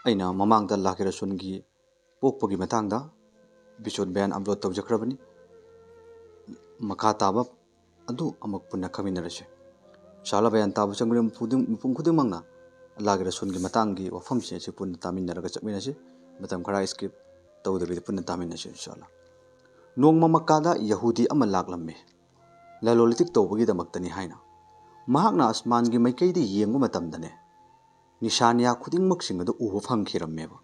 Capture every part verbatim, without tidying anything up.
ꯑꯩꯅ ꯃꯃꯥꯡꯗ ꯑꯜꯂꯥꯍꯒꯤ ꯔꯁꯨꯜꯒꯤ ꯄꯣꯛꯄꯒꯤ ꯃꯇꯥꯡꯗ episode ꯕꯌꯥꯟ upload ꯇꯧꯖꯈ꯭ꯔꯕꯅꯤ꯫ ꯃꯈꯥ ꯇꯥꯕ ꯑꯗꯨ ꯑꯃꯨꯛ ꯄꯨꯟꯅ ꯈꯪꯃꯤꯟꯅꯔꯁꯤ꯫ ꯏꯟꯁꯥ ꯑꯜꯂꯥ, ꯕꯌꯥꯟ ꯇꯥꯕ ꯆꯪꯂꯤꯕ ꯃꯤꯄꯨꯝ ꯈꯨꯗꯤꯡ-, ꯃꯤꯄꯨꯝ ꯈꯨꯗꯤꯡꯃꯛꯅ ꯑꯜꯂꯥꯍꯒꯤ ꯔꯁꯨꯜꯒꯤ ꯃꯇꯥꯡꯒꯤ ꯋꯥꯐꯝꯁꯤꯡ ꯑꯁꯤ ꯄꯨꯟꯅ ꯇꯥꯃꯤꯟꯅꯔꯒ ꯆꯠꯃꯤꯟꯅꯁꯤ꯫ ꯃꯇꯝ ꯈꯔ skip ꯇꯧꯗꯕꯤꯗ ꯄꯨꯟꯅ ꯇꯥꯃꯤꯟꯅꯁꯤ, ꯏꯟꯁꯥ ꯑꯜꯂꯥ꯫ ꯅꯣꯡꯃ ꯃꯛꯀꯥꯗ ꯌꯍꯨꯗꯤ ꯑꯃ ꯂꯥꯛꯂꯝꯃꯤ, ꯂꯂꯣꯟ ꯏꯇꯤꯛ ꯇꯧꯕꯒꯤꯗꯃꯛꯇꯅꯤ ꯍꯥꯏꯅ꯫ ꯃꯍꯥꯛꯅ ꯑꯁꯃꯥꯟꯒꯤ ꯃꯥꯏꯀꯩꯗ ꯌꯦꯡꯕ ꯃꯇꯝꯗꯅꯦ, ꯅꯤꯁꯥꯅꯤꯌꯥ ꯈꯨꯗꯤꯡꯃꯛꯁꯤꯡ ꯑꯗꯨ ꯎꯕ ꯐꯪꯈꯤꯔꯝꯃꯦꯕ꯫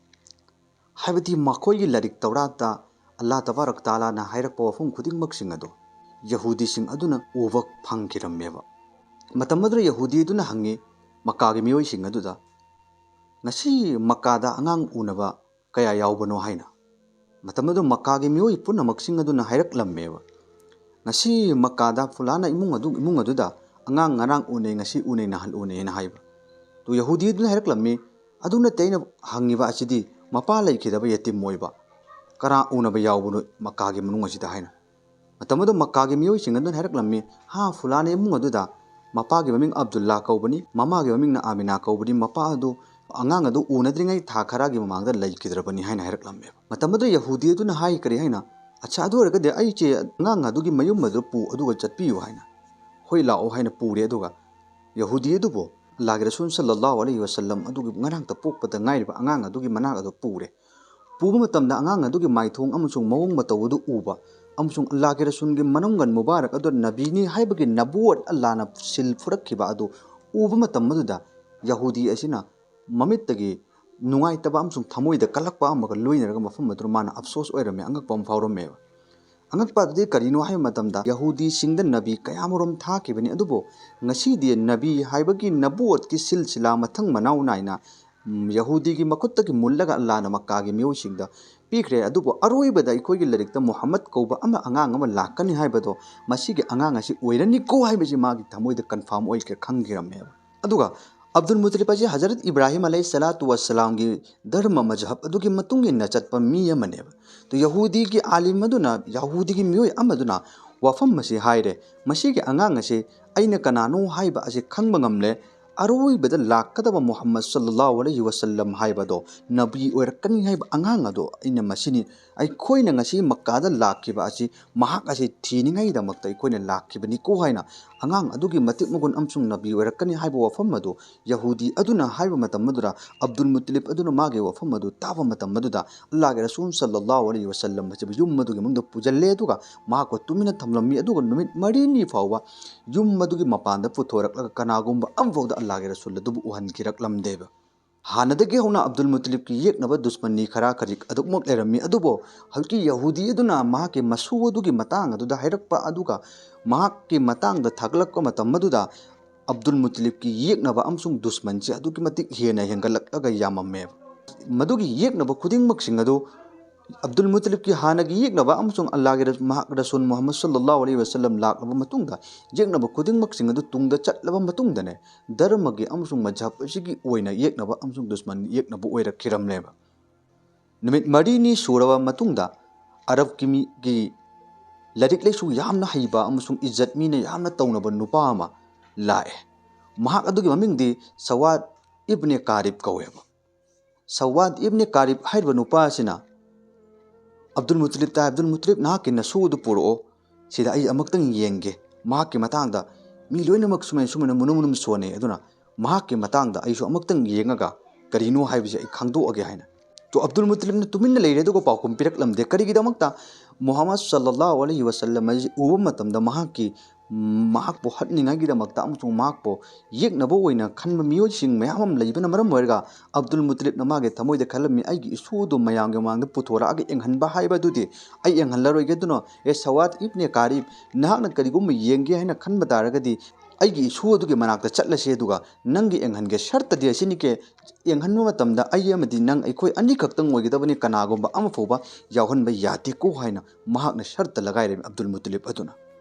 ꯍꯥꯏꯕꯗꯤ ꯃꯈꯣꯏꯒꯤ ꯂꯥꯏꯔꯤꯛ ꯇꯧꯔꯥꯠꯇ ꯑꯜꯂꯥ ꯇꯕꯥꯔꯛ ꯇꯥꯂꯥꯅ ꯍꯥꯏꯔꯛꯄ ꯋꯥꯐꯝ ꯈꯨꯗꯤꯡꯃꯛꯁꯤꯡ ꯑꯗꯨ ꯌꯍꯨꯗꯤꯁꯤꯡ ꯑꯗꯨꯅ ꯎꯕ ꯐꯪꯈꯤꯔꯝꯃꯦꯕ꯫ ꯃꯇꯝ ꯑꯗꯨꯗ ꯌꯍꯨꯗꯤ ꯑꯗꯨꯅ ꯍꯪꯉꯤ ꯃꯛꯀꯥꯒꯤ ꯃꯤꯑꯣꯏꯁꯤꯡ ꯑꯗꯨꯗ, "ꯉꯁꯤ ꯃꯛꯀꯥꯗ ꯑꯉꯥꯡ ꯎꯅꯕ ꯀꯌꯥ ꯌꯥꯎꯕꯅꯣ?" ꯍꯥꯏꯅ꯫ ꯃꯇꯝ ꯑꯗꯨ ꯃꯛꯀꯥꯒꯤ ꯃꯤꯑꯣꯏ ꯄꯨꯝꯅꯃꯛꯁꯤꯡ ꯑꯗꯨꯅ ꯍꯥꯏꯔꯛꯂꯝꯃꯦꯕ, "ꯉꯁꯤ ꯃꯛꯀꯥꯗ ꯐꯨꯂꯥꯅ ꯏꯃꯨꯡ ꯑꯗꯨ, ꯏꯃꯨꯡ ꯑꯗꯨꯗ ꯑꯉꯥꯡ ꯉꯔꯥꯡ ꯎꯅꯩ, ꯉꯁꯤ ꯎꯅꯩ, ꯅꯍꯥꯟ ꯎꯅꯩ" ꯍꯥꯏꯅ ꯍꯥꯏꯕ꯫ ꯑꯗꯨ ꯌꯍꯨꯗꯤ ꯑꯗꯨꯅ ꯍꯥꯏꯔꯛꯂꯝꯃꯤ, "ꯑꯗꯨ ꯅꯠꯇꯦ ꯑꯩꯅ ꯍꯪꯉꯤꯕ ꯑꯁꯤꯗꯤ, ꯃꯄꯥ ꯂꯩꯈꯤꯗꯕ ꯌꯦꯇꯤꯝ ꯑꯣꯏꯕ ꯀꯅꯥ ꯎꯅꯕ ꯌꯥꯎꯕꯅꯣ ꯃꯛꯀꯥꯒꯤ ꯃꯅꯨꯡ ꯑꯁꯤꯗ?" ꯍꯥꯏꯅ꯫ ꯃꯇꯝ ꯑꯗꯨ ꯃꯛꯀꯥꯒꯤ ꯃꯤꯑꯣꯏꯁꯤꯡ ꯑꯗꯨꯅ ꯍꯥꯏꯔꯛꯂꯝꯃꯤ, "ꯍꯥ, ꯐꯨꯂꯥꯅ ꯏꯃꯨꯡ ꯑꯗꯨꯗ ꯃꯄꯥꯒꯤ ꯃꯃꯤꯡ ꯑꯕꯗꯨꯜꯂꯥ ꯀꯧꯕꯅꯤ, ꯃꯃꯥꯒꯤ ꯃꯃꯤꯡꯅ ꯑꯥꯃꯤꯅꯥ ꯀꯧꯕꯅꯤ, ꯃꯄꯥ ꯑꯗꯨ ꯑꯉꯥꯡ ꯑꯗꯨ ꯎꯅꯗ꯭ꯔꯤꯉꯩ ꯊꯥ ꯈꯔꯒꯤ ꯃꯃꯥꯡꯗ ꯂꯩꯈꯤꯗ꯭ꯔꯕꯅꯤ" ꯍꯥꯏꯅ ꯍꯥꯏꯔꯛꯂꯝꯃꯦꯕ꯫ ꯃꯇꯝ ꯑꯗꯨꯗ ꯌꯍꯨꯗꯤ ꯑꯗꯨꯅ ꯍꯥꯏ ꯀꯔꯤ ꯍꯥꯏꯅ, "ꯑꯠꯁꯥ, ꯑꯗꯨ ꯑꯣꯏꯔꯒꯗꯤ ꯑꯩꯁꯦ ꯑꯉꯥꯡ ꯑꯗꯨꯒꯤ ꯃꯌꯨꯝ ꯑꯗꯨ ꯄꯨ, ꯑꯗꯨꯒ ꯆꯠꯄꯤꯌꯨ" ꯍꯥꯏꯅ꯫ "ꯍꯣꯏ, ꯂꯥꯛꯑꯣ" ꯍꯥꯏꯅ ꯄꯨꯔꯦ꯫ ꯑꯗꯨꯒ ꯌꯍꯨꯗꯤ ꯑꯗꯨꯕꯨ ꯑꯜꯂꯥꯍꯒꯤ ꯔꯁꯨꯜ ꯁꯜꯂꯜꯂꯥꯍꯨ ꯑꯂꯩꯍꯤ ꯋꯁꯜꯂꯝ ꯑꯗꯨꯒꯤ ꯉꯔꯥꯡꯇ ꯄꯣꯛꯄꯗ ꯉꯥꯏꯔꯤꯕ ꯑꯉꯥꯡ ꯑꯗꯨꯒꯤ ꯃꯅꯥꯛ ꯑꯗꯨ ꯄꯨꯔꯦ꯫ ꯄꯨꯕ ꯃꯇꯝꯗ ꯑꯉꯥꯡ ꯑꯗꯨꯒꯤ ꯃꯥꯏꯊꯣꯡ ꯑꯃꯁꯨꯡ ꯃꯑꯣꯡ ꯃꯇꯧ ꯑꯗꯨ ꯎꯕ, ꯑꯃꯁꯨꯡ ꯑꯜꯂꯥꯍꯒꯤ ꯔꯁꯨꯜꯒꯤ ꯃꯅꯨꯡꯒꯟ ꯃꯨꯕꯥꯔꯛ ꯑꯗꯨ ꯅꯕꯤꯅꯤ ꯍꯥꯏꯕꯒꯤ ꯅꯕꯨꯋꯠ ꯑꯜꯂꯥꯍꯅ ꯁꯤꯜ ꯐꯨꯔꯛꯈꯤꯕ ꯑꯗꯨ ꯎꯕ ꯃꯇꯝ ꯑꯗꯨꯗ ꯌꯍꯨꯗꯤ ꯑꯁꯤꯅ ꯃꯃꯤꯠꯇꯒꯤ ꯅꯨꯡꯉꯥꯏꯇꯕ ꯑꯃꯁꯨꯡ ꯊꯃꯣꯏꯗ ꯀꯜꯂꯛꯄ ꯑꯃꯒ ꯂꯣꯏꯅꯔꯒ ꯃꯐꯝ ꯑꯗꯨꯗ ꯃꯥꯅ ꯑꯐꯁꯣꯁ ꯑꯣꯏꯔꯝꯃꯦ, ꯑꯉꯛꯄ ꯑꯃ ꯐꯥꯎꯔꯝꯃꯦꯕ꯫ ꯑꯉꯛꯄ ꯑꯗꯨꯗꯤ ꯀꯔꯤꯅꯣ ꯍꯥꯏꯕ ꯃꯇꯝꯗ ꯌꯍꯨꯗꯤꯁꯤꯡꯗ ꯅꯕꯤ ꯀꯌꯥꯃꯔꯨꯝ ꯊꯥꯈꯤꯕꯅꯤ, ꯑꯗꯨꯕꯨ ꯉꯁꯤꯗꯤ ꯅꯕꯤ ꯍꯥꯏꯕꯒꯤ ꯅꯕꯨꯋꯠꯀꯤ ꯁꯤꯜꯁꯤꯂꯥ ꯃꯊꯪ ꯃꯅꯥꯎ ꯅꯥꯏꯅ, ꯎꯝ, ꯌꯍꯨꯗꯤꯒꯤ ꯃꯈꯨꯠꯇꯒꯤ ꯃꯨꯜꯂꯒ ꯑꯜꯂꯥꯍꯅ ꯃꯛꯀꯥꯒꯤ ꯃꯤꯑꯣꯏꯁꯤꯡꯗ ꯄꯤꯈ꯭ꯔꯦ꯫ ꯑꯗꯨꯕꯨ ꯑꯔꯣꯏꯕꯗ ꯑꯩꯈꯣꯏꯒꯤ ꯂꯥꯏꯔꯤꯛꯇ ꯃꯨꯍꯝꯃꯗ ꯀꯧꯕ ꯑꯃ, ꯑꯉꯥꯡ ꯑꯃ ꯂꯥꯛꯀꯅꯤ ꯍꯥꯏꯕꯗꯣ, ꯃꯁꯤꯒꯤ ꯑꯉꯥꯡ ꯑꯁꯤ ꯑꯣꯏꯔꯅꯤꯀꯣ ꯍꯥꯏꯕꯁꯤ ꯃꯥꯒꯤ ꯊꯃꯣꯏꯗ confirm ꯑꯣꯏꯈ꯭ꯔꯦ, ꯈꯪꯈꯤꯔꯝꯃꯦꯕ꯫ ꯑꯗꯨꯒ ꯑꯕꯗꯨꯜ ꯃꯨꯇꯂꯤꯕ ꯑꯁꯤ ꯍꯖꯔꯠ ꯏꯕ꯭ꯔꯥꯍꯤꯝ ꯑꯂꯩꯍꯤ ꯁꯂꯥꯇꯨ ꯋꯁꯂꯥꯝꯒꯤ ꯙꯔꯃ ꯃꯖꯍꯕ ꯑꯗꯨꯒꯤ ꯃꯇꯨꯡ ꯏꯟꯅ ꯆꯠꯄ ꯃꯤ ꯑꯃꯅꯦꯕ꯫ ꯑꯗꯨ ꯌꯍꯨꯗꯤꯒꯤ ꯑꯥꯂꯤꯝ ꯑꯗꯨꯅ ꯌꯍꯨꯗꯤꯒꯤ ꯃꯤꯑꯣꯏ ꯑꯃꯗꯨꯅ ꯋꯥꯐꯝ ꯑꯁꯤ ꯍꯥꯏꯔꯦ, "ꯃꯁꯤꯒꯤ ꯑꯉꯥꯡ ꯑꯁꯤ ꯑꯩꯅ ꯀꯅꯥꯅꯣ ꯍꯥꯏꯕ ꯑꯁꯤ ꯈꯪꯕ ꯉꯝꯂꯦ, ꯑꯔꯣꯏꯕꯗ ꯂꯥꯛꯀꯗꯕ ꯃꯨꯍꯝꯃꯗ ꯁꯜꯂꯜꯂꯥꯍꯨ ꯑꯂꯩꯍꯤ ꯋꯁꯜꯂꯝ ꯍꯥꯏꯕꯗꯣ, ꯅꯕꯤ ꯑꯣꯏꯔꯛꯀꯅꯤ ꯍꯥꯏꯕ ꯑꯉꯥꯡ ꯑꯗꯣ ꯑꯩꯅ ꯃꯁꯤꯅꯤ꯫ ꯑꯩꯈꯣꯏꯅ ꯉꯁꯤ ꯃꯛꯀꯥꯗ ꯂꯥꯛꯈꯤꯕ ꯑꯁꯤ ꯃꯍꯥꯛ ꯑꯁꯤ ꯊꯤꯅꯤꯡꯉꯥꯏꯗꯃꯛꯇ ꯑꯩꯈꯣꯏꯅ ꯂꯥꯛꯈꯤꯕꯅꯤꯀꯣ ꯍꯥꯏꯅ, ꯑꯉꯥꯡ ꯑꯗꯨꯒꯤ ꯃꯇꯤꯛ ꯃꯒꯨꯟ ꯑꯃꯁꯨꯡ ꯅꯕꯤ ꯑꯣꯏꯔꯛꯀꯅꯤ ꯍꯥꯏꯕ ꯋꯥꯐꯝ ꯑꯗꯨ ꯌꯍꯨꯗꯤ ꯑꯗꯨꯅ ꯍꯥꯏꯕ ꯃꯇꯝ ꯑꯗꯨꯗ, ꯑꯕꯗꯨꯜ ꯃꯨꯇꯂꯤꯕ ꯑꯗꯨꯅ ꯃꯥꯒꯤ ꯋꯥꯐꯝ ꯑꯗꯨ ꯇꯥꯕ ꯃꯇꯝ ꯑꯗꯨꯗ, ꯑꯜꯂꯥꯍꯒꯤ ꯔꯁꯨꯜ ꯁꯜꯂꯜꯂꯥꯍꯨ ꯑꯂꯩꯍꯤ ꯋꯁꯜꯂꯝ ꯑꯁꯤꯕꯨ ꯌꯨꯝ ꯑꯗꯨꯒꯤ ꯃꯅꯨꯡꯗ ꯄꯨꯁꯤꯜꯂꯦ, ꯑꯗꯨꯒ ꯃꯍꯥꯛꯄꯨ ꯇꯨꯃꯤꯟꯅ ꯊꯝꯂꯝꯃꯤ꯫ ꯑꯗꯨꯒ ꯅꯨꯃꯤꯠ ꯃꯔꯤꯅꯤ ꯐꯥꯎꯕ ꯌꯨꯝ ꯑꯗꯨꯒꯤ ꯃꯄꯥꯟꯗ ꯄꯨꯊꯣꯔꯛꯂꯒ ꯀꯅꯥꯒꯨꯝꯕ ꯑꯃꯐꯥꯎꯗ ꯑꯜꯂꯥꯍꯒꯤ ꯔꯁꯨꯜ ꯑꯗꯨꯕꯨ ꯎꯍꯟꯈꯤꯔꯛꯂꯝꯗꯦꯕ꯫ ꯍꯥꯟꯅꯗꯒꯤ ꯍꯧꯅ ꯑꯕꯗꯨꯜ ꯃꯨꯇꯂꯤꯕꯀꯤ ꯌꯦꯛꯅꯕ ꯗꯨꯁꯃꯟꯅꯤ ꯈꯔ ꯈꯔꯤꯛ ꯑꯗꯨꯃꯛ ꯂꯩꯔꯝꯃꯤ, ꯑꯗꯨꯕꯨ ꯍꯧꯖꯤꯛꯀꯤ ꯌꯍꯨꯗꯤ ꯑꯗꯨꯅ ꯃꯍꯥꯛꯀꯤ ꯃꯁꯨ ꯑꯗꯨꯒꯤ ꯃꯇꯥꯡ ꯑꯗꯨꯗ ꯍꯥꯏꯔꯛꯄ ꯑꯗꯨꯒ ꯃꯍꯥꯛꯀꯤ ꯃꯇꯥꯡꯗ ꯊꯥꯒꯠꯂꯛꯄ ꯃꯇꯝ ꯑꯗꯨꯗ, ꯑꯕꯗꯨꯜ ꯃꯨꯇꯂꯤꯕꯀꯤ ꯌꯦꯛꯅꯕ ꯑꯃꯁꯨꯡ ꯗꯨꯁꯃꯟꯁꯤ ꯑꯗꯨꯛꯀꯤ ꯃꯇꯤꯛ ꯍꯦꯟꯅ ꯍꯦꯟꯒꯠꯂꯛꯂꯒ ꯌꯥꯝꯃꯝꯃꯦꯕ꯫ ꯃꯗꯨꯒꯤ ꯌꯦꯛꯅꯕ ꯈꯨꯗꯤꯡꯃꯛꯁꯤꯡ ꯑꯗꯨ, ꯑꯕꯗꯨꯜ ꯃꯨꯇꯂꯤꯕꯀꯤ ꯍꯥꯟꯅꯒꯤ ꯌꯦꯛꯅꯕ ꯑꯃꯁꯨꯡ ꯑꯜꯂꯥꯍꯒꯤ ꯔ-, ꯃꯍꯥꯛ ꯔꯁꯨꯜ ꯃꯨꯍꯝꯃꯗ ꯁꯜꯂꯜꯂꯥꯍꯨ ꯑꯂꯩꯍꯤ ꯋꯁꯜꯂꯝ ꯂꯥꯛꯂꯕ ꯃꯇꯨꯡꯗ, ꯌꯦꯛꯅꯕ ꯈꯨꯗꯤꯡꯃꯛꯁꯤꯡ ꯑꯗꯨ ꯇꯨꯡꯗ ꯆꯠꯂꯕ ꯃꯇꯨꯡꯗꯅꯦ, ꯙꯔꯃꯒꯤ ꯑꯃꯁꯨꯡ ꯃꯖꯍꯕ ꯑꯁꯤꯒꯤ ꯑꯣꯏꯅ ꯌꯦꯛꯅꯕ ꯑꯃꯁꯨꯡ ꯗꯨꯁꯃꯟ ꯌꯦꯛꯅꯕ ꯑꯣꯏꯔꯛꯈꯤꯔꯝꯂꯦꯕ꯫ ꯅꯨꯃꯤꯠ ꯃꯔꯤꯅꯤ ꯁꯨꯔꯕ ꯃꯇꯨꯡꯗ, ꯑꯔꯕꯀꯤ ꯃꯤꯒꯤ ꯂꯥꯏꯔꯤꯛ ꯂꯥꯏꯁꯨ ꯌꯥꯝꯅ ꯍꯩꯕ ꯑꯃꯁꯨꯡ ꯏꯖꯠ ꯃꯤꯅ ꯌꯥꯝꯅ ꯇꯧꯅꯕ ꯅꯨꯄꯥ ꯑꯃ ꯂꯥꯛꯑꯦ꯫ ꯃꯍꯥꯛ ꯑꯗꯨꯒꯤ ꯃꯃꯤꯡꯗꯤ ꯁꯋꯥꯗ ꯏꯕꯅꯦ ꯀꯥꯔꯤꯕ ꯀꯧꯋꯦꯕ꯫ ꯁꯋꯥꯗ ꯏꯕꯅꯦ ꯀꯥꯔꯤꯕ ꯍꯥꯏꯔꯤꯕ ꯅꯨꯄꯥ ꯑꯁꯤꯅ ꯑꯕꯗꯨꯜ ꯃꯨꯇꯂꯤꯕꯇ, "ꯑꯕꯗꯨꯜ ꯃꯨꯇꯂꯤꯕ, ꯅꯍꯥꯛꯀꯤ ꯅꯁꯨ ꯑꯗꯨ ꯄꯨꯔꯛꯑꯣ, ꯁꯤꯗ ꯑꯩ ꯑꯃꯨꯛꯇꯪ ꯌꯦꯡꯒꯦ꯫ ꯃꯍꯥꯛꯀꯤ ꯃꯇꯥꯡꯗ ꯃꯤ ꯂꯣꯏꯅꯃꯛ ꯁꯨꯃꯥꯏꯅ ꯁꯨꯃꯥꯏꯅ ꯃꯨꯅꯨꯝ ꯃꯨꯅꯨꯝ ꯁꯣꯟꯅꯩ, ꯑꯗꯨꯅ ꯃꯍꯥꯛꯀꯤ ꯃꯇꯥꯡꯗ ꯑꯩꯁꯨ ꯑꯃꯨꯛꯇꯪ ꯌꯦꯡꯉꯒ ꯀꯔꯤꯅꯣ ꯍꯥꯏꯕꯁꯦ ꯑꯩ ꯈꯪꯗꯣꯛꯑꯒꯦ" ꯍꯥꯏꯅ꯫ ꯇꯣ, ꯑꯕꯗꯨꯜ ꯃꯨꯇꯂꯤꯕꯅ ꯇꯨꯃꯤꯟꯅ ꯂꯩꯔꯦ, ꯑꯗꯨꯒ ꯄꯥꯎꯈꯨꯝ ꯄꯤꯔꯛꯂꯝꯗꯦ꯫ ꯀꯔꯤꯒꯤꯗꯃꯛꯇ? ꯃꯨꯍꯝꯃꯗ ꯁꯜꯂꯜꯂꯥꯍꯨ ꯑꯂꯩꯍꯤ ꯋꯁꯜꯂꯝ ꯑꯁꯤ ꯎꯕ ꯃꯇꯝꯗ ꯃꯍꯥꯛꯀꯤ, ꯃꯍꯥꯛꯄꯨ ꯍꯥꯠꯅꯤꯡꯉꯥꯏꯒꯤꯗꯃꯛꯇ ꯑꯃꯁꯨꯡ ꯃꯍꯥꯛꯄꯨ ꯌꯦꯛꯅꯕ ꯑꯣꯏꯅ ꯈꯟꯕ ꯃꯤꯑꯣꯏꯁꯤꯡ ꯃꯌꯥꯝ ꯑꯃ ꯂꯩꯕꯅ ꯃꯔꯝ ꯑꯣꯏꯔꯒ, ꯑꯕꯗꯨꯜ ꯃꯨꯇꯂꯤꯕꯅ ꯃꯥꯒꯤ ꯊꯃꯣꯏꯗ ꯈꯜꯂꯝꯃꯤ, "ꯑꯩꯒꯤ ꯏꯁꯨ ꯑꯗꯨ ꯃꯌꯥꯝꯒꯤ ꯃꯃꯥꯡꯗ ꯄꯨꯊꯣꯔꯛꯑꯒ ꯌꯦꯡꯍꯟꯕ ꯍꯥꯏꯕꯗꯨꯗꯤ ꯑꯩ ꯌꯦꯡꯍꯜꯂꯔꯣꯏꯒꯦ꯫ ꯑꯗꯨꯅ, ꯑꯦ ꯁꯋꯥꯗ ꯏꯕꯅꯦ ꯀꯥꯔꯤꯕ, ꯅꯍꯥꯛꯅ ꯀꯔꯤꯒꯨꯝꯕ ꯌꯦꯡꯒꯦ ꯍꯥꯏꯅ ꯈꯟꯕ ꯇꯥꯔꯒꯗꯤ, ꯑꯩꯒꯤ ꯏꯁꯨ ꯑꯗꯨꯒꯤ ꯃꯅꯥꯛꯇ ꯆꯠꯂꯁꯤ, ꯑꯗꯨꯒ ꯅꯪꯒꯤ ꯌꯦꯡꯍꯟꯒꯦ꯫ ꯁꯔꯇꯗꯤ ꯑꯁꯤꯅꯤ ꯀꯦ, ꯌꯦꯡꯍꯟꯕ ꯃꯇꯝꯗ ꯑꯩ ꯑꯃꯗꯤ ꯅꯪ, ꯑꯩꯈꯣꯏ ꯑꯅꯤꯈꯛꯇꯪ ꯑꯣꯏꯒꯗꯕꯅꯤ, ꯀꯅꯥꯒꯨꯝꯕ ꯑꯃ ꯐꯥꯎꯕ ꯌꯥꯎꯍꯟꯕ ꯌꯥꯗꯦꯀꯣ" ꯍꯥꯏꯅ ꯃꯍꯥꯛꯅ ꯁꯔꯇ ꯂꯒꯥꯏꯔꯝꯃꯤ ꯑꯕꯗꯨꯜ ꯃꯨꯇꯂꯤꯕ ꯑꯗꯨꯅ꯫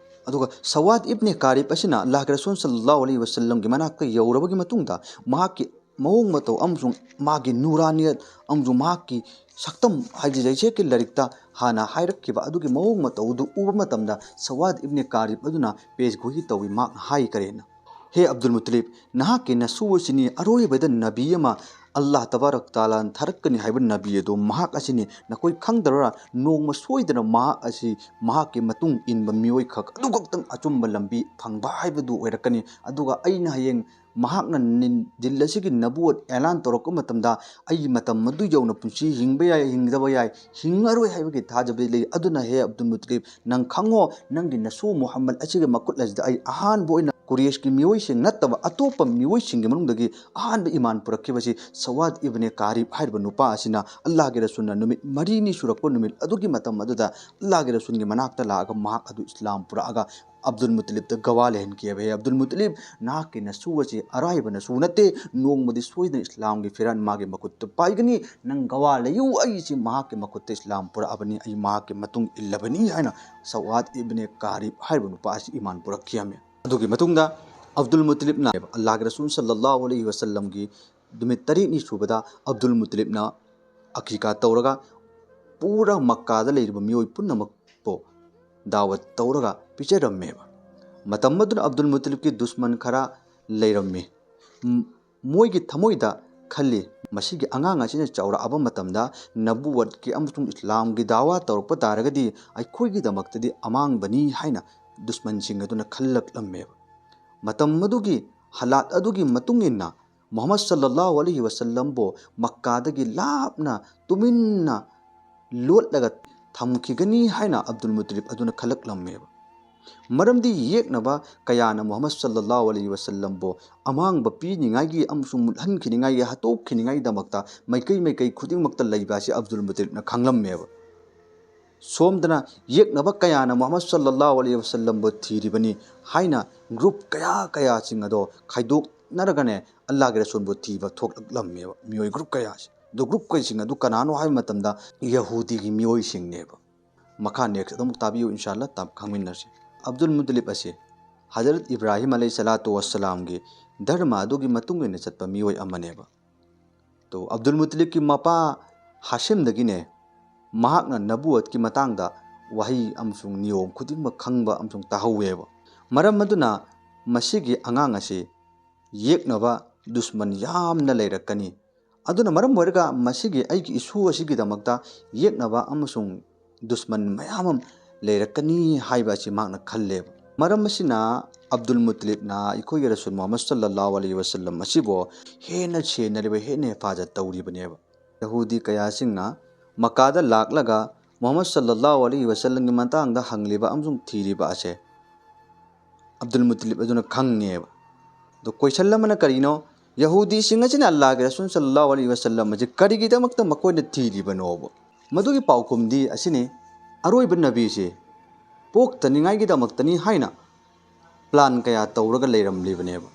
ꯑꯗꯨꯒ ꯁꯋꯥꯗ ꯏꯕꯅꯦ ꯀꯥꯔꯤꯕ ꯑꯁꯤꯅ ꯑꯜꯂꯥꯍꯒꯤ ꯔꯁꯨꯜ ꯁꯜꯂꯜꯂꯥꯍꯨ ꯑꯂꯩꯍꯤ ꯋꯁꯜꯂꯝꯒꯤ ꯃꯅꯥꯛꯇ ꯌꯧꯔꯕꯒꯤ ꯃꯇꯨꯡꯗ, ꯃꯍꯥꯛꯀꯤ ꯃꯑꯣꯡ ꯃꯇꯧ ꯑꯃꯁꯨꯡ ꯃꯥꯒꯤ ꯅꯨꯔꯥꯅꯤꯌꯠ ꯑꯃꯁꯨꯡ ꯃꯍꯥꯛꯀꯤ ꯁꯛꯇꯝ, ꯍꯥꯏꯗꯤ ꯖꯩꯁꯦꯛꯀꯤ ꯂꯥꯏꯔꯤꯛꯇ ꯍꯥꯟꯅ ꯍꯥꯏꯔꯛꯈꯤꯕ ꯑꯗꯨꯒꯤ ꯃꯑꯣꯡ ꯃꯇꯧꯗꯨ ꯎꯕ ꯃꯇꯝꯗ, ꯁꯋꯥꯗ ꯏꯕꯅꯦ ꯀꯥꯔꯤꯕ ꯑꯗꯨꯅ ꯄꯦꯁꯒꯣꯏ ꯇꯧꯏ꯫ ꯃꯍꯥꯛꯅ ꯍꯥꯏ ꯀꯔꯤꯅ, "ꯍꯦ ꯑꯕꯗꯨꯜ ꯃꯨꯇꯂꯤꯕ, ꯅꯍꯥꯛꯀꯤ ꯅꯁꯨ ꯑꯁꯤꯅꯤ ꯑꯔꯣꯏꯕꯗ ꯅꯕꯤ ꯑꯃ ꯑꯜꯂꯥꯍ ꯇꯕꯥꯔꯛ ꯇꯥꯂꯥꯅ ꯊꯥꯔꯛꯀꯅꯤ ꯍꯥꯏꯕ ꯅꯕꯤ ꯑꯗꯨ ꯃꯍꯥꯛ ꯑꯁꯤꯅꯤ꯫ ꯅꯈꯣꯏ ꯈꯪꯗ꯭ꯔꯥ? ꯅꯣꯡꯃ ꯁꯣꯏꯗꯅ ꯃꯍꯥꯛ ꯑꯁꯤ ꯃꯍꯥꯛꯀꯤ ꯃꯇꯨꯡ ꯏꯟꯕ ꯃꯤꯑꯣꯏ ꯈꯛ ꯑꯗꯨꯈꯛꯇꯪ ꯑꯆꯨꯝꯕ ꯂꯝꯕꯤ ꯐꯪꯕ ꯍꯥꯏꯕꯗꯨ ꯑꯣꯏꯔꯛꯀꯅꯤ꯫ ꯑꯗꯨꯒ ꯑꯩꯅ ꯍꯌꯦꯡ ꯃꯍꯥꯛꯅ ꯅꯤꯟ-, ꯗꯤꯟ ꯑꯁꯤꯒꯤ ꯅꯕꯨꯋꯠ ꯑꯦꯂꯥꯟ ꯇꯧꯔꯛꯄ ꯃꯇꯝꯗ ꯑꯩꯒꯤ ꯃꯇꯝ ꯑꯗꯨ ꯌꯧꯅ ꯄꯨꯟꯁꯤ ꯍꯤꯡꯕ ꯌꯥꯏ, ꯍꯤꯡꯗꯕ ꯌꯥꯏ, ꯍꯤꯡꯉꯔꯣꯏ ꯍꯥꯏꯕꯒꯤ ꯊꯥꯖꯕꯗꯤ ꯂꯩ꯫ ꯑꯗꯨꯅ ꯍꯦ ꯑꯕꯗꯨꯜ ꯃꯨꯇꯂꯤꯕ, ꯅꯪ ꯈꯪꯉꯣ, ꯅꯪꯒꯤ ꯅꯁꯨ ꯃꯨꯍꯝꯃꯗ ꯑꯁꯤꯒꯤ ꯃꯈꯨꯠ ꯑꯁꯤꯗ ꯑꯩ ꯑꯍꯥꯟꯕ ꯑꯣꯏꯅ ꯀꯨꯔꯦꯁꯀꯤ ꯃꯤꯑꯣꯏꯁꯤꯡ ꯅꯠꯇꯕ ꯑꯇꯣꯞꯄ ꯃꯤꯑꯣꯏꯁꯤꯡꯒꯤ ꯃꯅꯨꯡꯗꯒꯤ ꯑꯍꯥꯟꯕ ꯏꯃꯥꯟ ꯄꯨꯔꯛꯈꯤꯕꯁꯤ ꯁꯋꯥꯗ ꯏꯕꯅꯦ ꯀꯥꯔꯤꯕ ꯍꯥꯏꯔꯤꯕ ꯅꯨꯄꯥ ꯑꯁꯤꯅ ꯑꯜꯂꯥꯍꯒꯤ ꯔꯁꯨꯜꯅ ꯅꯨꯃꯤꯠ ꯃꯔꯤꯅꯤ ꯁꯨꯔꯛꯄ ꯅꯨꯃꯤꯠ ꯑꯗꯨꯒꯤ ꯃꯇꯝ ꯑꯗꯨꯗ ꯑꯜꯂꯥꯍꯒꯤ ꯔꯁꯨꯜꯒꯤ ꯃꯅꯥꯛꯇ ꯂꯥꯛꯑꯒ ꯃꯍꯥꯛ ꯑꯗꯨ ꯏꯁꯂꯥꯝ ꯄꯨꯔꯛꯑꯒ ꯑꯕꯗꯨꯜ ꯃꯨꯇꯂꯤꯕꯇ ꯒꯋꯥ ꯂꯩꯍꯟꯈꯤꯑꯕ, "ꯍꯦ ꯑꯕꯗꯨꯜ ꯃꯨꯇꯂꯤꯕ, ꯅꯍꯥꯛꯀꯤ ꯅꯁꯨ ꯑꯁꯤ ꯑꯔꯥꯏꯕ ꯅꯁꯨ ꯅꯠꯇꯦ, ꯅꯣꯡꯃꯗꯤ ꯁꯣꯏꯗꯅ ꯏꯁꯂꯥꯝꯒꯤ ꯐꯤꯔꯥꯟ ꯃꯥꯒꯤ ꯃꯈꯨꯠꯇ ꯄꯥꯏꯒꯅꯤ, ꯅꯪ ꯒꯋꯥ ꯂꯩꯌꯨ, ꯑꯩꯁꯤ ꯃꯍꯥꯛꯀꯤ ꯃꯈꯨꯠꯇ ꯏꯁꯂꯥꯝ ꯄꯨꯔꯛꯑꯕꯅꯤ, ꯑꯩ ꯃꯍꯥꯛꯀꯤ ꯃꯇꯨꯡ ꯏꯜꯂꯕꯅꯤ" ꯍꯥꯏꯅ ꯁꯋꯥꯗ ꯏꯕꯅꯦ ꯀꯥꯔꯤꯕ ꯍꯥꯏꯔꯤꯕ ꯅꯨꯄꯥ ꯑꯁꯤ ꯏꯃꯥꯟ ꯄꯨꯔꯛꯈꯤꯑꯃꯦ꯫ ꯑꯗꯨꯒꯤ ꯃꯇꯨꯡꯗ ꯑꯕꯗꯨꯜ ꯃꯨꯇꯂꯤꯕꯅ ꯑꯜꯂꯥꯍꯒꯤ ꯔꯁꯨꯜ ꯁꯜꯂꯜꯂꯥꯍꯨ ꯑꯂꯩꯍꯤ ꯋꯁꯜꯂꯝꯒꯤ ꯅꯨꯃꯤꯠ ꯇꯔꯦꯠꯅꯤ ꯁꯨꯕꯗ ꯑꯕꯗꯨꯜ ꯃꯨꯇꯂꯤꯕꯅ ꯑꯀꯤꯀꯥ ꯇꯧꯔꯒ ꯄꯨꯔꯥ ꯃꯛꯀꯥꯗ ꯂꯩꯔꯤꯕ ꯃꯤꯑꯣꯏ ꯄꯨꯝꯅꯃꯛꯄꯨ ꯗꯥꯋꯠ ꯇꯧꯔꯒ ꯄꯤꯖꯔꯝꯃꯦꯕ꯫ ꯃꯇꯝ ꯑꯗꯨꯅ ꯑꯕꯗꯨꯜ ꯃꯨꯇꯂꯤꯕꯀꯤ ꯗꯨꯁꯃꯟ ꯈꯔ ꯂꯩꯔꯝꯃꯤ꯫ ꯃ-, ꯃꯣꯏꯒꯤ ꯊꯃꯣꯏꯗ ꯈꯜꯂꯤ, "ꯃꯁꯤꯒꯤ ꯑꯉꯥꯡ ꯑꯁꯤꯅ ꯆꯥꯎꯔꯛꯑꯕ ꯃꯇꯝꯗ ꯅꯕꯨꯋꯠꯀꯤ ꯑꯃꯁꯨꯡ ꯏꯁꯂꯥꯝꯒꯤ ꯗꯥꯋꯥ ꯇꯧꯔꯛꯄ ꯇꯥꯔꯒꯗꯤ ꯑꯩꯈꯣꯏꯒꯤꯗꯃꯛꯇꯗꯤ ꯑꯃꯥꯡꯕꯅꯤ" ꯍꯥꯏꯅ ꯗꯨꯁꯃꯟꯁꯤꯡ ꯑꯗꯨꯅ ꯈꯜꯂꯛꯂꯝꯃꯦꯕ꯫ ꯃꯇꯝ ꯑꯗꯨꯒꯤ ꯍꯥꯂꯥꯠ ꯑꯗꯨꯒꯤ ꯃꯇꯨꯡ ꯏꯟꯅ ꯃꯨꯍꯝꯃꯗ ꯁꯜꯂꯜꯂꯥꯍꯨ ꯑꯂꯩꯍꯤ ꯋꯁꯜꯂꯝꯕꯨ ꯃꯛꯀꯥꯗꯒꯤ ꯂꯥꯞꯅ ꯇꯨꯃꯤꯟꯅ ꯂꯣꯠꯂꯒ ꯊꯝꯈꯤꯒꯅꯤ ꯍꯥꯏꯅ ꯑꯕꯗꯨꯜ ꯃꯨꯇꯂꯤꯕ ꯑꯗꯨꯅ ꯈꯜꯂꯛꯂꯝꯃꯦꯕ꯫ ꯃꯔꯝꯗꯤ ꯌꯦꯛꯅꯕ ꯀꯌꯥꯅ ꯃꯨꯍꯝꯃꯗ ꯁꯜꯂꯜꯂꯥꯍꯨ ꯑꯂꯩꯍꯤ ꯋꯁꯜꯂꯝꯕꯨ ꯑꯃꯥꯡꯕ ꯄꯤꯅꯤꯡꯉꯥꯏꯒꯤ ꯑꯃꯁꯨꯡ ꯃꯨꯠꯍꯟꯈꯤꯅꯤꯡꯉꯥꯏꯒꯤ, ꯍꯥꯠꯇꯣꯛꯈꯤꯅꯤꯡꯉꯥꯏꯒꯤꯗꯃꯛꯇ ꯃꯥꯏꯀꯩ ꯃꯥꯏꯀꯩ ꯈꯨꯗꯤꯡꯃꯛꯇ ꯂꯩꯕ ꯑꯁꯤ ꯑꯕꯗꯨꯜ ꯃꯨꯇꯂꯤꯕꯅ ꯈꯪꯂꯝꯃꯦꯕ꯫ ꯁꯣꯝꯗꯅ ꯌꯦꯛꯅꯕ ꯀꯌꯥꯅ ꯃꯨꯍꯝꯃꯗ ꯁꯜꯂꯜꯂꯥꯍꯨ ꯑꯂꯩꯍꯤ ꯋꯁꯜꯂꯝꯕꯨ ꯊꯤꯔꯤꯕꯅꯤ ꯍꯥꯏꯅ ꯒ꯭ꯔꯨꯞ ꯀꯌꯥ ꯀꯌꯥꯁꯤꯡ ꯑꯗꯣ ꯈꯥꯏꯗꯣꯛꯅꯔꯒꯅꯦ ꯑꯜꯂꯥꯍꯒꯤ ꯔꯁꯨꯜꯕꯨ ꯊꯤꯕ ꯊꯣꯛꯂꯛꯂꯝꯃꯦꯕ, ꯃꯤꯑꯣꯏ ꯒ꯭ꯔꯨꯞ ꯀꯌꯥꯁꯦ꯫ ꯑꯗꯣ ꯒ꯭ꯔꯨꯞ ꯀꯩꯁꯤꯡ ꯑꯗꯨ ꯀꯅꯥꯅꯣ ꯍꯥꯏꯕ ꯃꯇꯝꯗ ꯌꯍꯨꯗꯤꯒꯤ ꯃꯤꯑꯣꯏꯁꯤꯡꯅꯦꯕ꯫ ꯃꯈꯥ ꯅꯦꯛꯁ ꯑꯗꯨꯝ ꯇꯥꯕꯤꯌꯨ, ꯏꯟꯁꯥꯜꯂꯥ ꯇꯥ-, ꯈꯪꯃꯤꯟꯅꯁꯤ꯫ ꯑꯕꯗꯨꯜ ꯃꯨꯇꯂꯤꯕ ꯑꯁꯤ ꯍꯖꯔꯠ ꯏꯕ꯭ꯔꯥꯍꯤꯝ ꯑꯂꯩꯍꯤ ꯁꯂꯥꯇꯨ ꯋꯁꯁꯂꯥꯝꯒꯤ ꯙꯔꯃ ꯑꯗꯨꯒꯤ ꯃꯇꯨꯡ ꯏꯟꯅ ꯆꯠꯄ ꯃꯤꯑꯣꯏ ꯑꯃꯅꯦꯕ꯫ ꯇꯣ, ꯑꯕꯗꯨꯜ ꯃꯨꯇꯂꯤꯕꯀꯤ ꯃꯄꯥ ꯍꯥꯁꯤꯝꯗꯒꯤꯅꯦ ꯃꯍꯥꯛꯅ ꯅꯕꯨꯋꯠꯀꯤ ꯃꯇꯥꯡꯗ ꯋꯥꯍꯩ ꯑꯃꯁꯨꯡ ꯅꯤꯌꯣꯝ ꯈꯨꯗꯤꯡꯃꯛ ꯈꯪꯕ ꯑꯃꯁꯨꯡ ꯇꯥꯍꯧꯋꯦꯕ꯫ ꯃꯔꯝ ꯑꯗꯨꯅ ꯃꯁꯤꯒꯤ ꯑꯉꯥꯡ ꯑꯁꯤ ꯌꯦꯛꯅꯕ ꯗꯨꯁꯃꯟ ꯌꯥꯝꯅ ꯂꯩꯔꯛꯀꯅꯤ꯫ ꯑꯗꯨꯅ ꯃꯔꯝ ꯑꯣꯏꯔꯒ ꯃꯁꯤꯒꯤ ꯑꯩꯒꯤ ꯏꯁꯨ ꯑꯁꯤꯒꯤꯗꯃꯛꯇ ꯌꯦꯛꯅꯕ ꯑꯃꯁꯨꯡ ꯗꯨꯁꯃꯟ ꯃꯌꯥꯝ ꯑꯃ ꯂꯩꯔꯛꯀꯅꯤ ꯍꯥꯏꯕ ꯑꯁꯤ ꯃꯍꯥꯛꯅ ꯈꯜꯂꯦꯕ꯫ ꯃꯔꯝ ꯑꯁꯤꯅ ꯑꯕꯗꯨꯜ ꯃꯨꯇꯂꯤꯕꯅ ꯑꯩꯈꯣꯏꯒꯤ ꯔꯁꯨꯜ ꯃꯨꯍꯝꯃꯗ ꯁꯜꯂꯜꯂꯥꯍꯨ ꯑꯂꯩꯍꯤ ꯋꯁꯜꯂꯝ ꯑꯁꯤꯕꯨ ꯍꯦꯟꯅ ꯁꯦꯟꯅꯔꯤꯕ, ꯍꯦꯟꯅ ꯍꯤꯐꯥꯖꯠ ꯇꯧꯔꯤꯕꯅꯦꯕ꯫ ꯌꯍꯨꯗꯤ ꯀꯌꯥꯁꯤꯡꯅ ꯃꯀꯥꯗ ꯂꯥꯛꯂꯒ ꯃꯨꯍꯝꯃꯗ ꯁꯜꯂꯜꯂꯥꯍꯨ ꯑꯂꯩꯍꯤ ꯋꯁꯜꯂꯝꯒꯤ ꯃꯇꯥꯡꯗ ꯍꯪꯂꯤꯕ ꯑꯃꯁꯨꯡ ꯊꯤꯔꯤꯕ ꯑꯁꯦ ꯑꯕꯗꯨꯜ ꯃꯨꯇꯂꯤꯕ ꯑꯗꯨꯅ ꯈꯪꯉꯦꯕ꯫ ꯑꯗꯣ ꯀꯣꯏꯁꯟ ꯑꯃꯅ ꯀꯔꯤꯅꯣ? ꯌꯍꯨꯗꯤꯁꯤꯡ ꯑꯁꯤꯅ ꯑꯜꯂꯥꯍꯒꯤ ꯔꯁꯨꯜ ꯁꯜꯂꯜꯂꯥꯍꯨ ꯑꯂꯩꯍꯤ ꯋꯁꯜꯂꯝ ꯑꯁꯤ ꯀꯔꯤꯒꯤꯗꯃꯛꯇ ꯃꯈꯣꯏꯅ ꯊꯤꯔꯤꯕꯅꯣꯕ? ꯃꯗꯨꯒꯤ ꯄꯥꯎꯈꯨꯝꯗꯤ ꯑꯁꯤꯅꯤ, ꯑꯔꯣꯏꯕ ꯅꯕꯤꯁꯤ ꯄꯣꯛꯇꯅꯤꯡꯉꯥꯏꯒꯤꯗꯃꯛꯇꯅꯤ ꯍꯥꯏꯅ ꯄ꯭ꯂꯥꯟ ꯀꯌꯥ ꯇꯧꯔꯒ ꯂꯩꯔꯝꯂꯤꯕꯅꯦꯕ꯫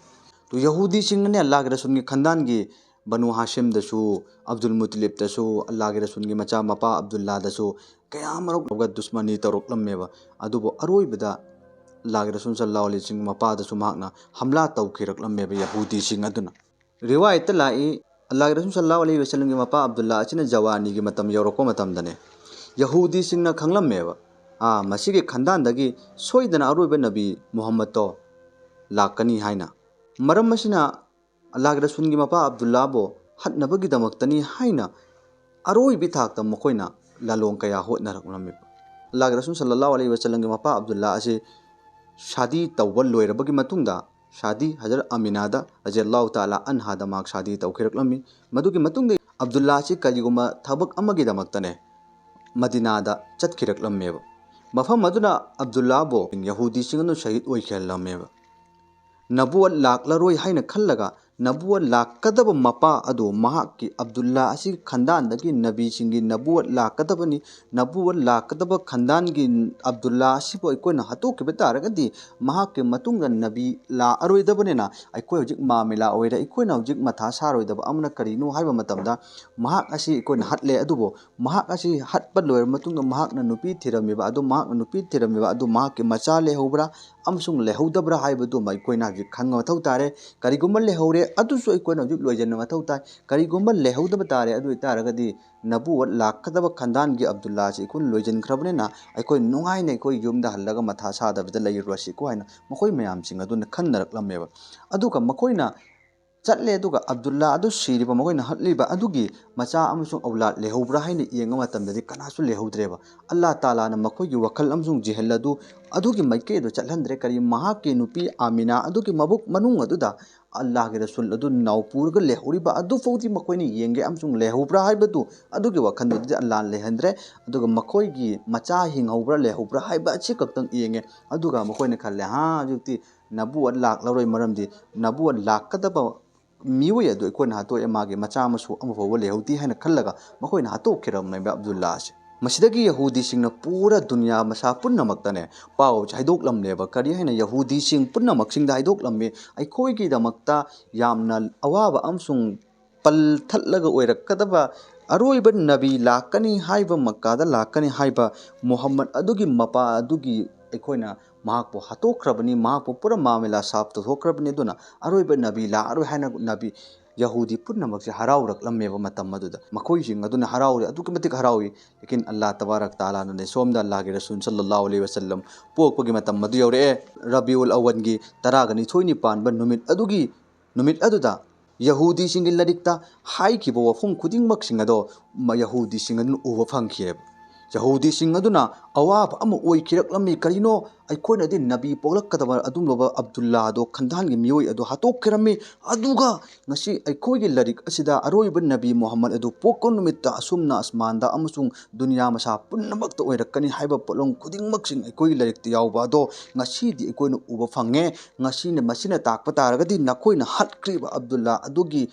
ꯑꯗꯣ ꯌꯍꯨꯗꯤꯁꯤꯡꯅꯅꯦ ꯑꯜꯂꯥꯍꯒꯤ ꯔꯁꯨꯜꯒꯤ ꯈꯟꯗꯥꯟꯒꯤ ꯕꯅꯨ ꯍꯥꯁꯤꯝꯗꯁꯨ, ꯑꯕꯗꯨꯜ ꯃꯨꯇꯂꯤꯕꯇꯁꯨ, ꯑꯜꯂꯥꯍꯒꯤ ꯔꯁꯨꯜꯒꯤ ꯃꯆꯥ ꯃꯄꯥ ꯑꯕꯗꯨꯜꯂꯥꯗꯁꯨ ꯀꯌꯥ ꯑꯃꯔꯣꯝ ꯇꯧꯔꯒ ꯗꯨꯁꯃꯅꯤ ꯇꯧꯔꯛꯂꯝꯃꯦꯕ꯫ ꯑꯗꯨꯕꯨ ꯑꯔꯣꯏꯕꯗ ꯑꯜꯂꯥꯍꯒꯤ ꯔꯁꯨꯜ ꯁꯜꯂꯜꯂꯥꯍꯨ ꯑꯂꯩꯍꯤ ꯋꯁꯜꯂꯝꯒꯤ ꯃꯄꯥꯗꯁꯨ ꯃꯍꯥꯛꯅ ꯍꯝꯂꯥ ꯇꯧꯈꯤꯔꯛꯂꯝꯃꯦꯕ ꯌꯍꯨꯗꯤꯁꯤꯡ ꯑꯗꯨꯅ꯫ ꯔꯤꯋꯥꯌꯠꯇ ꯂꯥꯛꯏ, ꯑꯜꯂꯥꯍꯒꯤ ꯔꯁꯨꯜ ꯁꯜꯂꯜꯂꯥꯍꯨ ꯑꯂꯩꯍꯤ ꯋꯁꯜꯂꯝꯒꯤ ꯃꯄꯥ ꯑꯕꯗꯨꯜꯂꯥ ꯑꯁꯤꯅ ꯖꯋꯥꯅꯤꯒꯤ ꯃꯇꯝ ꯌꯧꯔꯛꯄ ꯃꯇꯝꯗꯅꯦ, ꯌꯍꯨꯗꯤꯁꯤꯡꯅ ꯈꯪꯂꯝꯃꯦꯕ, ꯑꯥ, ꯃꯁꯤꯒꯤ ꯈꯟꯗꯥꯟꯗꯒꯤ ꯁꯣꯏꯗꯅ ꯑꯔꯣꯏꯕ ꯅꯕꯤ ꯃꯨꯍꯝꯃꯗꯇꯣ ꯂꯥꯛꯀꯅꯤ ꯍꯥꯏꯅ꯫ ꯃꯔꯝ ꯑꯁꯤꯅ ꯑꯜꯂꯥꯍꯒꯤ ꯔꯁꯨꯜꯒꯤ ꯃꯄꯥ ꯑꯕꯗꯨꯜꯂꯥꯕꯨ ꯍꯥꯠꯅꯕꯒꯤꯗꯃꯛꯇꯅꯤ ꯍꯥꯏꯅ ꯑꯔꯣꯏꯕꯤ ꯊꯥꯛꯇ ꯃꯈꯣꯏꯅ ꯂꯥꯂꯣꯡ ꯀꯌꯥ ꯍꯣꯠꯅꯔꯛꯂꯝꯃꯤꯕ꯫ ꯑꯜꯂꯥꯍꯒꯤ ꯔꯁꯨꯜ ꯁꯜꯂꯜꯂꯥꯍꯨ ꯑꯂꯩꯍꯤ ꯋꯁꯜꯂꯝꯒꯤ ꯃꯄꯥ ꯑꯕꯗꯨꯜꯂꯥ ꯑꯁꯤ ꯁꯥꯗꯤ ꯇꯧꯕ ꯂꯣꯏꯔꯕꯒꯤ ꯃꯇꯨꯡꯗ, ꯁꯥꯗꯤ ꯍꯖꯔꯠ ꯑꯃꯤꯅꯥꯗ ꯔꯖꯤꯌꯜꯂꯥꯍꯨ ꯇꯥꯂꯥ ꯑꯟꯍꯥꯗ ꯃꯍꯥꯛ ꯁꯥꯗꯤ ꯇꯧꯈꯤꯔꯛꯂꯝꯃꯤ꯫ ꯃꯗꯨꯒꯤ ꯃꯇꯨꯡꯗ ꯑꯕꯗꯨꯜꯂꯥ ꯑꯁꯤ ꯀꯔꯤꯒꯨꯝꯕ ꯊꯕꯛ ꯑꯃꯒꯤꯗꯃꯛꯇꯅꯦ ꯃꯗꯤꯅꯥꯗ ꯆꯠꯈꯤꯔꯛꯂꯝꯃꯦꯕ꯫ ꯃꯐꯝ ꯑꯗꯨꯅ ꯑꯕꯗꯨꯜꯂꯥꯕꯨ ꯌꯍꯨꯗꯤꯁꯤꯡ ꯑꯗꯨꯅ ꯁꯍꯤꯗ ꯑꯣꯏꯈꯤꯍꯜꯂꯝꯃꯦꯕ꯫ ꯅꯕꯨꯋꯠ ꯂꯥꯛꯂꯔꯣꯏ ꯍꯥꯏꯅ ꯈꯜꯂꯒ, ꯅꯕꯨꯋꯠ ꯂꯥꯛꯀꯗꯕ ꯃꯄꯥ ꯑꯗꯨ ꯃꯍꯥꯛꯀꯤ ꯑꯕꯗꯨꯜꯂꯥ ꯑꯁꯤꯒꯤ ꯈꯟꯗꯥꯟꯗꯒꯤ ꯅꯕꯤꯁꯤꯡꯒꯤ ꯅꯕꯨꯋꯠ ꯂꯥꯛꯀꯗꯕꯅꯤ꯫ ꯅꯕꯨꯋꯠ ꯂꯥꯛꯀꯗꯕ ꯈꯟꯗꯥꯟꯒꯤ ꯑꯕꯗꯨꯜꯂꯥ ꯑꯁꯤꯕꯨ ꯑꯩꯈꯣꯏꯅ ꯍꯥꯠꯇꯣꯛꯈꯤꯕ ꯇꯥꯔꯒꯗꯤ, ꯃꯍꯥꯛꯀꯤ ꯃꯇꯨꯡꯗ ꯅꯕꯤ ꯂꯥꯛꯑꯔꯣꯏꯗꯕꯅꯤꯅ ꯑꯩꯈꯣꯏ ꯍꯧꯖꯤꯛ ꯃꯥꯃꯤꯂꯥ ꯑꯣꯏꯔꯦ꯫ ꯑꯩꯈꯣꯏꯅ ꯍꯧꯖꯤꯛ ꯃꯊꯥ ꯁꯥꯔꯣꯏꯗꯕ ꯑꯃꯅ ꯀꯔꯤꯅꯣ ꯍꯥꯏꯕ ꯃꯇꯝꯗ, ꯃꯍꯥꯛ ꯑꯁꯤ ꯑꯩꯈꯣꯏꯅ ꯍꯥꯠꯂꯦ, ꯑꯗꯨꯕꯨ ꯃꯍꯥꯛ ꯑꯁꯤ ꯍꯥꯠꯄ ꯂꯣꯏꯔꯕ ꯃꯇꯨꯡꯗ ꯃꯍꯥꯛꯅ ꯅꯨꯄꯤ ꯊꯤꯔꯝꯃꯤꯕ ꯑꯗꯨ, ꯃꯍꯥꯛꯅ ꯅꯨꯄꯤ ꯊꯤꯔꯝꯃꯤꯕ ꯑꯗꯨ ꯃꯍꯥꯛꯀꯤ ꯃꯆꯥ ꯂꯩꯍꯧꯕ꯭ꯔꯥ ꯑꯃꯁꯨꯡ ꯂꯩꯍꯧꯗꯕ꯭ꯔꯥ ꯍꯥꯏꯕꯗꯨꯃ ꯑꯩꯈꯣꯏꯅ ꯍꯧꯖꯤꯛ ꯈꯪꯕ ꯃꯊꯧ ꯇꯥꯔꯦ꯫ ꯀꯔꯤꯒꯨꯝꯕ ꯂꯩꯍꯧꯔꯦ, ꯑꯗꯨꯁꯨ ꯑꯩꯈꯣꯏꯅ ꯍꯧꯖꯤꯛ ꯂꯣꯏꯁꯤꯟꯕ ꯃꯊꯧ ꯇꯥꯏ꯫ ꯀꯔꯤꯒꯨꯝꯕ ꯂꯩꯍꯧꯗꯕ ꯇꯥꯔꯦ, ꯑꯗꯨ ꯑꯣꯏꯇꯥꯔꯒꯗꯤ ꯅꯕꯨꯋꯠ ꯂꯥꯛꯀꯗꯕ ꯈꯟꯗꯥꯟꯒꯤ ꯑꯕꯗꯨꯜꯂꯥꯁꯤ ꯑꯩꯈꯣꯏꯅ ꯂꯣꯏꯁꯤꯟꯈ꯭ꯔꯕꯅꯤꯅ ꯑꯩꯈꯣꯏ ꯅꯨꯡꯉꯥꯏꯅ ꯑꯩꯈꯣꯏ ꯌꯨꯝꯗ ꯍꯜꯂꯒ ꯃꯊꯥ ꯁꯥꯗꯕꯤꯗ ꯂꯩꯔꯨꯔꯁꯤꯀꯣ ꯍꯥꯏꯅ ꯃꯈꯣꯏ ꯃꯌꯥꯝꯁꯤꯡ ꯑꯗꯨꯅ ꯈꯟꯅꯔꯛꯂꯝꯃꯦꯕ꯫ ꯑꯗꯨꯒ ꯃꯈꯣꯏꯅ ꯆꯠꯂꯦ, ꯑꯗꯨꯒ ꯑꯕꯗꯨꯜꯂꯥ ꯑꯗꯨ ꯁꯤꯔꯤꯕ ꯃꯈꯣꯏꯅ ꯍꯠꯂꯤꯕ ꯑꯗꯨꯒꯤ ꯃꯆꯥ ꯑꯃꯁꯨꯡ ꯑꯧꯂꯥꯗ ꯂꯩꯍꯧꯕ꯭ꯔꯥ ꯍꯥꯏꯅ ꯌꯦꯡꯕ ꯃꯇꯝꯗꯗꯤ ꯀꯅꯥꯁꯨ ꯂꯩꯍꯧꯗ꯭ꯔꯦꯕ꯫ ꯑꯜꯂꯥ ꯇꯥꯂꯥꯅ ꯃꯈꯣꯏꯒꯤ ꯋꯥꯈꯜ ꯑꯃꯁꯨꯡ ꯖꯤꯍꯜ ꯑꯗꯨ ꯑꯗꯨꯒꯤ ꯃꯥꯏꯀꯩ ꯑꯗꯨ ꯆꯠꯍꯟꯗ꯭ꯔꯦ꯫ ꯀꯔꯤ ꯃꯍꯥꯛꯀꯤ ꯅꯨꯄꯤ ꯑꯥꯃꯤꯅꯥ ꯑꯗꯨꯒꯤ ꯃꯕꯨꯛ ꯃꯅꯨꯡ ꯑꯗꯨꯗ ꯑꯜꯂꯥꯍꯒꯤ ꯔꯁꯨꯜ ꯑꯗꯨ ꯅꯥꯎ ꯄꯨꯔꯒ ꯂꯩꯍꯧꯔꯤꯕ ꯑꯗꯨꯐꯥꯎꯗꯤ ꯃꯈꯣꯏꯅ ꯌꯦꯡꯒꯦ ꯑꯃꯁꯨꯡ ꯂꯩꯍꯧꯕ꯭ꯔꯥ ꯍꯥꯏꯕꯗꯨ ꯑꯗꯨꯒꯤ ꯋꯥꯈꯜꯗꯨꯗꯤ ꯑꯜꯂꯥꯅ ꯂꯩꯍꯟꯗ꯭ꯔꯦ꯫ ꯑꯗꯨꯒ ꯃꯈꯣꯏꯒꯤ ꯃꯆꯥ ꯍꯤꯡꯍꯧꯕ꯭ꯔꯥ ꯂꯩꯍꯧꯕ꯭ꯔꯥ ꯍꯥꯏꯕ ꯑꯁꯤ ꯈꯛꯇꯪ ꯌꯦꯡꯉꯦ꯫ ꯑꯗꯨꯒ ꯃꯈꯣꯏꯅ ꯈꯜꯂꯦ, ꯍꯥ, ꯍꯧꯖꯤꯛꯇꯤ ꯅꯕꯨꯋꯠ ꯂꯥꯛꯂꯔꯣꯏ, ꯃꯔꯝꯗꯤ ꯅꯕꯨꯋꯠ ꯂꯥꯛꯀꯗꯕ ꯃꯤꯑꯣꯏ ꯑꯗꯨ ꯑꯩꯈꯣꯏꯅ ꯍꯥꯠꯇꯣꯛꯑꯦ, ꯃꯥꯒꯤ ꯃꯆꯥ ꯃꯁꯨ ꯑꯃꯐꯥꯎꯕ ꯂꯩꯍꯧꯗꯦ ꯍꯥꯏꯅ ꯈꯜꯂꯒ ꯃꯈꯣꯏꯅ ꯍꯥꯠꯇꯣꯛꯈꯤꯔꯝꯃꯦꯕ ꯑꯕꯗꯨꯜꯂꯥꯁꯦ꯫ ꯃꯁꯤꯗꯒꯤ ꯌꯍꯨꯗꯤꯁꯤꯡꯅ ꯄꯨꯔꯥ ꯗꯨꯅꯤꯌꯥ ꯃꯁꯥ ꯄꯨꯝꯅꯃꯛꯇꯅꯦ ꯄꯥꯎꯁꯦ ꯍꯥꯏꯗꯣꯛꯂꯝꯂꯦꯕ꯫ ꯀꯔꯤ ꯍꯥꯏꯅ ꯌꯍꯨꯗꯤꯁꯤꯡ ꯄꯨꯝꯅꯃꯛꯁꯤꯡꯗ ꯍꯥꯏꯗꯣꯛꯂꯝꯃꯤ? ꯑꯩꯈꯣꯏꯒꯤꯗꯃꯛꯇ ꯌꯥꯝꯅ ꯑꯋꯥꯕ ꯑꯃꯁꯨꯡ ꯄꯜ ꯊꯠꯂꯒ ꯑꯣꯏꯔꯛꯀꯗꯕ ꯑꯔꯣꯏꯕ ꯅꯕꯤ ꯂꯥꯛꯀꯅꯤ ꯍꯥꯏꯕ, ꯃꯛꯀꯥꯗ ꯂꯥꯛꯀꯅꯤ ꯍꯥꯏꯕ ꯃꯨꯍꯝꯃꯗ ꯑꯗꯨꯒꯤ ꯃꯄꯥ ꯑꯗꯨꯒꯤ ꯑꯩꯈꯣꯏꯅ ꯃꯍꯥꯛꯄꯨ ꯍꯥꯠꯇꯣꯛꯈ꯭ꯔꯕꯅꯤ, ꯃꯍꯥꯛꯄꯨ ꯄꯨꯔꯥ ꯃꯥꯃꯦꯂꯥ ꯁꯥꯞ ꯇꯧꯊꯣꯛꯈ꯭ꯔꯕꯅꯤ꯫ ꯑꯗꯨꯅ ꯑꯔꯣꯏꯕ ꯅꯕꯤ ꯂꯥꯛꯑꯔꯣꯏ ꯍꯥꯏꯅ ꯅꯕꯤ ꯌꯍꯨꯗꯤ ꯄꯨꯝꯅꯃꯛꯁꯦ ꯍꯔꯥꯎꯔꯛꯂꯝꯃꯦꯕ ꯃꯇꯝ ꯑꯗꯨꯗ꯫ ꯃꯈꯣꯏꯁꯤꯡ ꯑꯗꯨꯅ ꯍꯔꯥꯎꯔꯦ, ꯑꯗꯨꯛꯀꯤ ꯃꯇꯤꯛ ꯍꯔꯥꯎꯏ꯫ ꯂꯦꯀꯤꯟ ꯑꯜꯂꯥ ꯇꯕꯥꯔꯛ ꯇꯥꯂꯥꯅꯅꯦ ꯁꯣꯝꯗ ꯑꯜꯂꯥꯒꯤ ꯔꯁꯨꯜ ꯁꯜꯂꯜꯂꯥꯍꯨ ꯑꯂꯩꯍꯤ ꯋꯁꯜꯂꯝ ꯄꯣꯛꯄꯒꯤ ꯃꯇꯝ ꯑꯗꯨ ꯌꯧꯔꯛꯑꯦ꯫ ꯔꯕꯤꯎꯜ ꯑꯋꯟꯒꯤ ꯇꯔꯥꯒ ꯅꯤꯊꯣꯏꯅꯤ ꯄꯥꯟꯕ ꯅꯨꯃꯤꯠ ꯑꯗꯨꯒꯤ, ꯅꯨꯃꯤꯠ ꯑꯗꯨꯗ ꯌꯍꯨꯗꯤꯁꯤꯡꯒꯤ ꯂꯥꯏꯔꯤꯛꯇ ꯍꯥꯏꯈꯤꯕ ꯋꯥꯐꯝ ꯈꯨꯗꯤꯡꯃꯛꯁꯤꯡ ꯑꯗꯣ ꯃ-, ꯌꯍꯨꯗꯤꯁꯤꯡ ꯑꯗꯨꯅ ꯎꯕ ꯐꯪꯈꯤꯑꯕ꯫ ꯌꯍꯨꯗꯤꯁꯤꯡ ꯑꯗꯨꯅ ꯑꯋꯥꯕ ꯑꯃ ꯑꯣꯏꯈꯤꯔꯛꯂꯝꯃꯤ꯫ ꯀꯔꯤꯅꯣ? ꯑꯩꯈꯣꯏꯅꯗꯤ ꯅꯕꯤ ꯄꯣꯛꯂꯛꯀꯗꯕ ꯑꯗꯨꯒꯨꯝꯂꯕ ꯑꯕꯗꯨꯜꯂꯥ ꯑꯗꯣ, ꯈꯟꯗꯥꯟꯒꯤ ꯃꯤꯑꯣꯏ ꯑꯗꯣ ꯍꯥꯠꯇꯣꯛꯈꯤꯔꯝꯃꯤ꯫ ꯑꯗꯨꯒ ꯉꯁꯤ ꯑꯩꯈꯣꯏꯒꯤ ꯂꯥꯏꯔꯤꯛ ꯑꯁꯤꯗ ꯑꯔꯣꯏꯕ ꯅꯕꯤ ꯃꯨꯍꯝꯃꯗ ꯑꯗꯨ ꯄꯣꯛꯄ ꯅꯨꯃꯤꯠꯇ ꯑꯁꯨꯝꯅ ꯑꯁꯃꯥꯟꯗ ꯑꯃꯁꯨꯡ ꯗꯨꯅꯤꯌꯥ ꯃꯁꯥ ꯄꯨꯝꯅꯃꯛꯇ ꯑꯣꯏꯔꯛꯀꯅꯤ ꯍꯥꯏꯕ ꯄꯣꯠꯂꯝ ꯈꯨꯗꯤꯡꯃꯛꯁꯤꯡ ꯑꯩꯈꯣꯏꯒꯤ ꯂꯥꯏꯔꯤꯛꯇ ꯌꯥꯎꯕ ꯑꯗꯣ ꯉꯁꯤꯗꯤ ꯑꯩꯈꯣꯏꯅ ꯎꯕ ꯐꯪꯉꯦ꯫ ꯉꯁꯤꯅ, ꯃꯁꯤꯅ ꯇꯥꯛꯄ ꯇꯥꯔꯒꯗꯤ ꯅꯈꯣꯏꯅ ꯍꯥꯠꯈ꯭ꯔꯤꯕ ꯑꯕꯗꯨꯜꯂꯥ ꯑꯗꯨꯒꯤ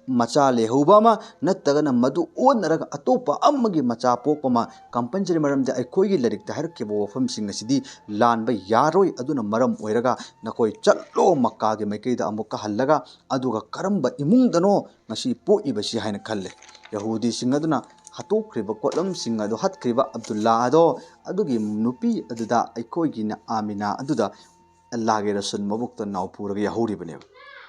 ꯃꯆꯥ ꯂꯩꯍꯧꯕ ꯑꯃ ꯅꯠꯇ꯭ꯔꯒꯅ ꯃꯗꯨ ꯑꯣꯟꯅꯔꯒ ꯑꯇꯣꯞꯄ ꯑꯃꯒꯤ ꯃꯆꯥ ꯄꯣꯛꯄ ꯑꯃ ꯀꯝꯄꯜꯁꯔꯤ, ꯃꯔꯝꯗꯤ ꯑꯩꯈꯣꯏꯒꯤ ꯂꯥꯏꯔꯤꯛꯇ ꯍꯥꯏꯔꯛꯈꯤꯕ ꯋꯥꯐꯝꯁꯤꯡ ꯑꯁꯤꯗꯤ ꯂꯥꯟꯕ ꯌꯥꯔꯣꯏ꯫ ꯑꯗꯨꯅ ꯃꯔꯝ ꯑꯣꯏꯔꯒ ꯅꯈꯣꯏ ꯆꯠꯂꯣ ꯃꯛꯀꯥꯒꯤ ꯃꯥꯏꯀꯩꯗ ꯑꯃꯨꯛꯀ ꯍꯜꯂꯒ, ꯑꯗꯨꯒ ꯀꯔꯝꯕ ꯏꯃꯨꯡꯗꯅꯣ ꯉꯁꯤ ꯄꯣꯛꯏꯕꯁꯤ ꯍꯥꯏꯅ ꯈꯜꯂꯦ꯫ ꯌꯍꯨꯗꯤꯁꯤꯡ ꯑꯗꯨꯅ ꯍꯥꯠꯇꯣꯛꯈ꯭ꯔꯤꯕ ꯄꯣꯠꯂꯝꯁꯤꯡ ꯑꯗꯨ, ꯍꯥꯠꯈ꯭ꯔꯤꯕ ꯑꯕꯗꯨꯜꯂꯥ ꯑꯗꯣ, ꯑꯗꯨꯒꯤ ꯅꯨꯄꯤ ꯑꯗꯨꯗ, ꯑꯩꯈꯣꯏꯒꯤꯅ ꯑꯥꯃꯤꯅꯥ ꯑꯗꯨꯗ ꯑꯜꯂꯥꯒꯤ ꯔꯁꯨꯜ ꯃꯕꯨꯛꯇ ꯅꯥꯎ ꯄꯨꯔꯒ ꯌꯥꯍꯧꯔꯤꯕꯅꯦꯕ꯫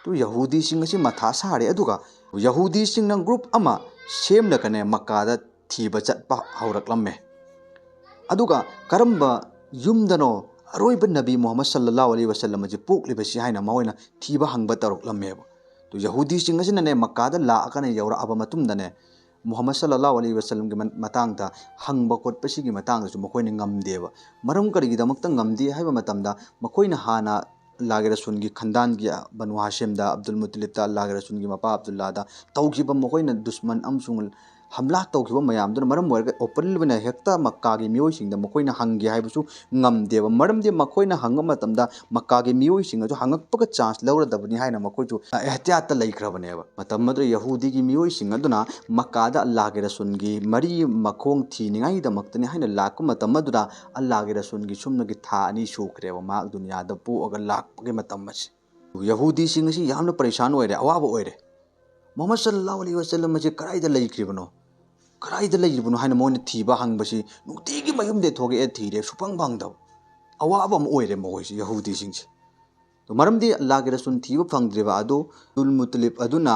ꯇꯨ ꯌꯍꯨꯗꯤꯁꯤꯡ ꯑꯁꯤ ꯃꯊꯥ ꯁꯥꯔꯦ, ꯑꯗꯨꯒ ꯌꯍꯨꯗꯤꯁꯤꯡꯅ ꯒ꯭ꯔꯨꯞ ꯑꯃ ꯁꯦꯝꯂꯒꯅꯦ ꯃꯛꯀꯥꯗ ꯊꯤꯕ ꯆꯠꯄ ꯍꯧꯔꯛꯂꯝꯃꯦ꯫ ꯑꯗꯨꯒ ꯀꯔꯝꯕ ꯌꯨꯝꯗꯅꯣ ꯑꯔꯣꯏꯕ ꯅꯕꯤ ꯃꯨꯍꯝꯃꯗ ꯁꯜꯂꯜꯂꯥꯍꯨ ꯑꯂꯩꯍꯤ ꯋꯥꯁꯜꯂꯝ ꯑꯁꯤ ꯄꯣꯛꯂꯤꯕꯁꯤ ꯍꯥꯏꯅ ꯃꯈꯣꯏꯅ ꯊꯤꯕ ꯍꯪꯕ ꯇꯧꯔꯛꯂꯝꯃꯦꯕ꯫ ꯇꯨ ꯌꯍꯨꯗꯤꯁꯤꯡ ꯑꯁꯤꯅꯅꯦ ꯃꯛꯀꯥꯗ ꯂꯥꯛꯑꯒꯅꯦ ꯌꯧꯔꯛꯑꯕ ꯃꯇꯨꯡꯗꯅꯦ ꯃꯨꯍꯝꯃꯗ ꯁꯜꯂꯜꯂꯥꯍꯨ ꯑꯂꯩꯍꯤ ꯋꯥꯁꯜꯂꯝꯒꯤ ꯃ-, ꯃꯇꯥꯡꯗ ꯍꯪꯕ ꯈꯣꯠꯄꯁꯤꯒꯤ ꯃꯇꯥꯡꯗꯁꯨ ꯃꯈꯣꯏꯅ ꯉꯝꯗꯦꯕ꯫ ꯃꯔꯝ ꯀꯔꯤꯒꯤꯗꯃꯛꯇ ꯉꯝꯗꯦ ꯍꯥꯏꯕ ꯃꯇꯝꯗ ꯃꯈꯣꯏꯅ ꯍꯥꯟꯅ ꯑꯜꯂꯥꯍꯒꯤ ꯔꯁꯨꯜꯒꯤ ꯈꯟꯗꯥꯟꯒꯤ ꯕꯅꯨ ꯍꯥꯁꯤꯝꯗ, ꯑꯕꯗꯨꯜ ꯃꯨꯇꯂꯤꯕꯇ, ꯑꯜꯂꯥꯍꯒꯤ ꯔꯁꯨꯜꯒꯤ ꯃꯄꯥ ꯑꯕꯗꯨꯜꯂꯥꯗ ꯇꯧꯈꯤꯕ ꯃꯈꯣꯏꯅ ꯗꯨꯁꯃꯟ ꯑꯃꯁꯨꯡ ꯍꯝꯂꯥ ꯇꯧꯈꯤꯕ ꯃꯌꯥꯝꯗꯨꯅ ꯃꯔꯝ ꯑꯣꯏꯔꯒ ꯑꯣꯄꯟ ꯑꯣꯏꯅ ꯍꯦꯛꯇ ꯃꯛꯀꯥꯒꯤ ꯃꯤꯑꯣꯏꯁꯤꯡꯗ ꯃꯈꯣꯏꯅ ꯍꯪꯒꯦ ꯍꯥꯏꯕꯁꯨ ꯉꯝꯗꯦꯕ꯫ ꯃꯔꯝꯗꯤ ꯃꯈꯣꯏꯅ ꯍꯪꯕ ꯃꯇꯝꯗ ꯃꯛꯀꯥꯒꯤ ꯃꯤꯑꯣꯏꯁꯤꯡ ꯑꯗꯨ ꯍꯪꯉꯛꯄꯒ ꯆꯥꯟꯁ ꯂꯧꯔꯗꯕꯅꯤ ꯍꯥꯏꯅ ꯃꯈꯣꯏꯁꯨ ꯑꯦꯍꯇꯤꯌꯥꯠꯇ ꯂꯩꯈ꯭ꯔꯕꯅꯦꯕ꯫ ꯃꯇꯝ ꯑꯗꯨꯗ ꯌꯍꯨꯗꯤꯒꯤ ꯃꯤꯑꯣꯏꯁꯤꯡ ꯑꯗꯨꯅ ꯃꯛꯀꯥꯗ ꯑꯜꯂꯥꯍꯒꯤ ꯔꯁꯨꯜꯒꯤ ꯃꯔꯤ ꯃꯈꯣꯡ ꯊꯤꯅꯤꯡꯉꯥꯏꯒꯤꯗꯃꯛꯇꯅꯤ ꯍꯥꯏꯅ ꯂꯥꯛꯄ ꯃꯇꯝ ꯑꯗꯨꯗ ꯑꯜꯂꯥꯍꯒꯤ ꯔꯁꯨꯜꯒꯤ ꯁꯨꯞꯅꯒꯤ ꯊꯥ ꯑꯅꯤ ꯁꯨꯈ꯭ꯔꯦꯕ ꯃꯍꯥꯛ ꯗꯨꯅꯤꯌꯥꯗ ꯄꯣꯛꯑꯒ ꯂꯥꯛꯄꯒꯤ ꯃꯇꯝ ꯑꯁꯤ꯫ ꯌꯍꯨꯗꯤꯁꯤꯡ ꯑꯁꯤ ꯌꯥꯝꯅ ꯄꯔꯦꯁꯥꯟ ꯑꯣꯏꯔꯦ, ꯑꯋꯥꯕ ꯑꯣꯏꯔꯦ꯫ ꯃꯨꯍꯝꯃꯗ ꯁꯜꯂꯜꯂꯥꯍꯨ ꯑꯂꯩꯍꯤ ꯋꯥꯁꯜꯂꯝ ꯑꯁꯤ ꯀꯗꯥꯏꯗ ꯂꯩꯈ꯭ꯔꯤꯕꯅꯣ? ꯀꯗꯥꯏꯗ ꯂꯩꯔꯤꯕꯅꯣ ꯍꯥꯏꯅ ꯃꯣꯏꯅ ꯊꯤꯕ ꯍꯪꯕꯁꯤ ꯅꯨꯡꯇꯤꯒꯤ ꯃꯌꯨꯝꯗ ꯊꯣꯛꯂꯛꯑꯦ, ꯊꯤꯔꯦ, ꯁꯨꯐꯪ ꯐꯪꯗꯕ꯫ ꯑꯋꯥꯕ ꯑꯃ ꯑꯣꯏꯔꯦ ꯃꯈꯣꯏꯁꯤ, ꯌꯍꯨꯗꯤꯁꯤꯡꯁꯦ꯫ ꯃꯔꯝꯗꯤ ꯑꯜꯂꯥꯍꯒꯤ ꯔꯁꯨꯜ ꯊꯤꯕ ꯐꯪꯗ꯭ꯔꯤꯕ ꯑꯗꯨ ꯑꯕꯗꯨꯜ ꯃꯨꯇꯂꯤꯕ ꯑꯗꯨꯅ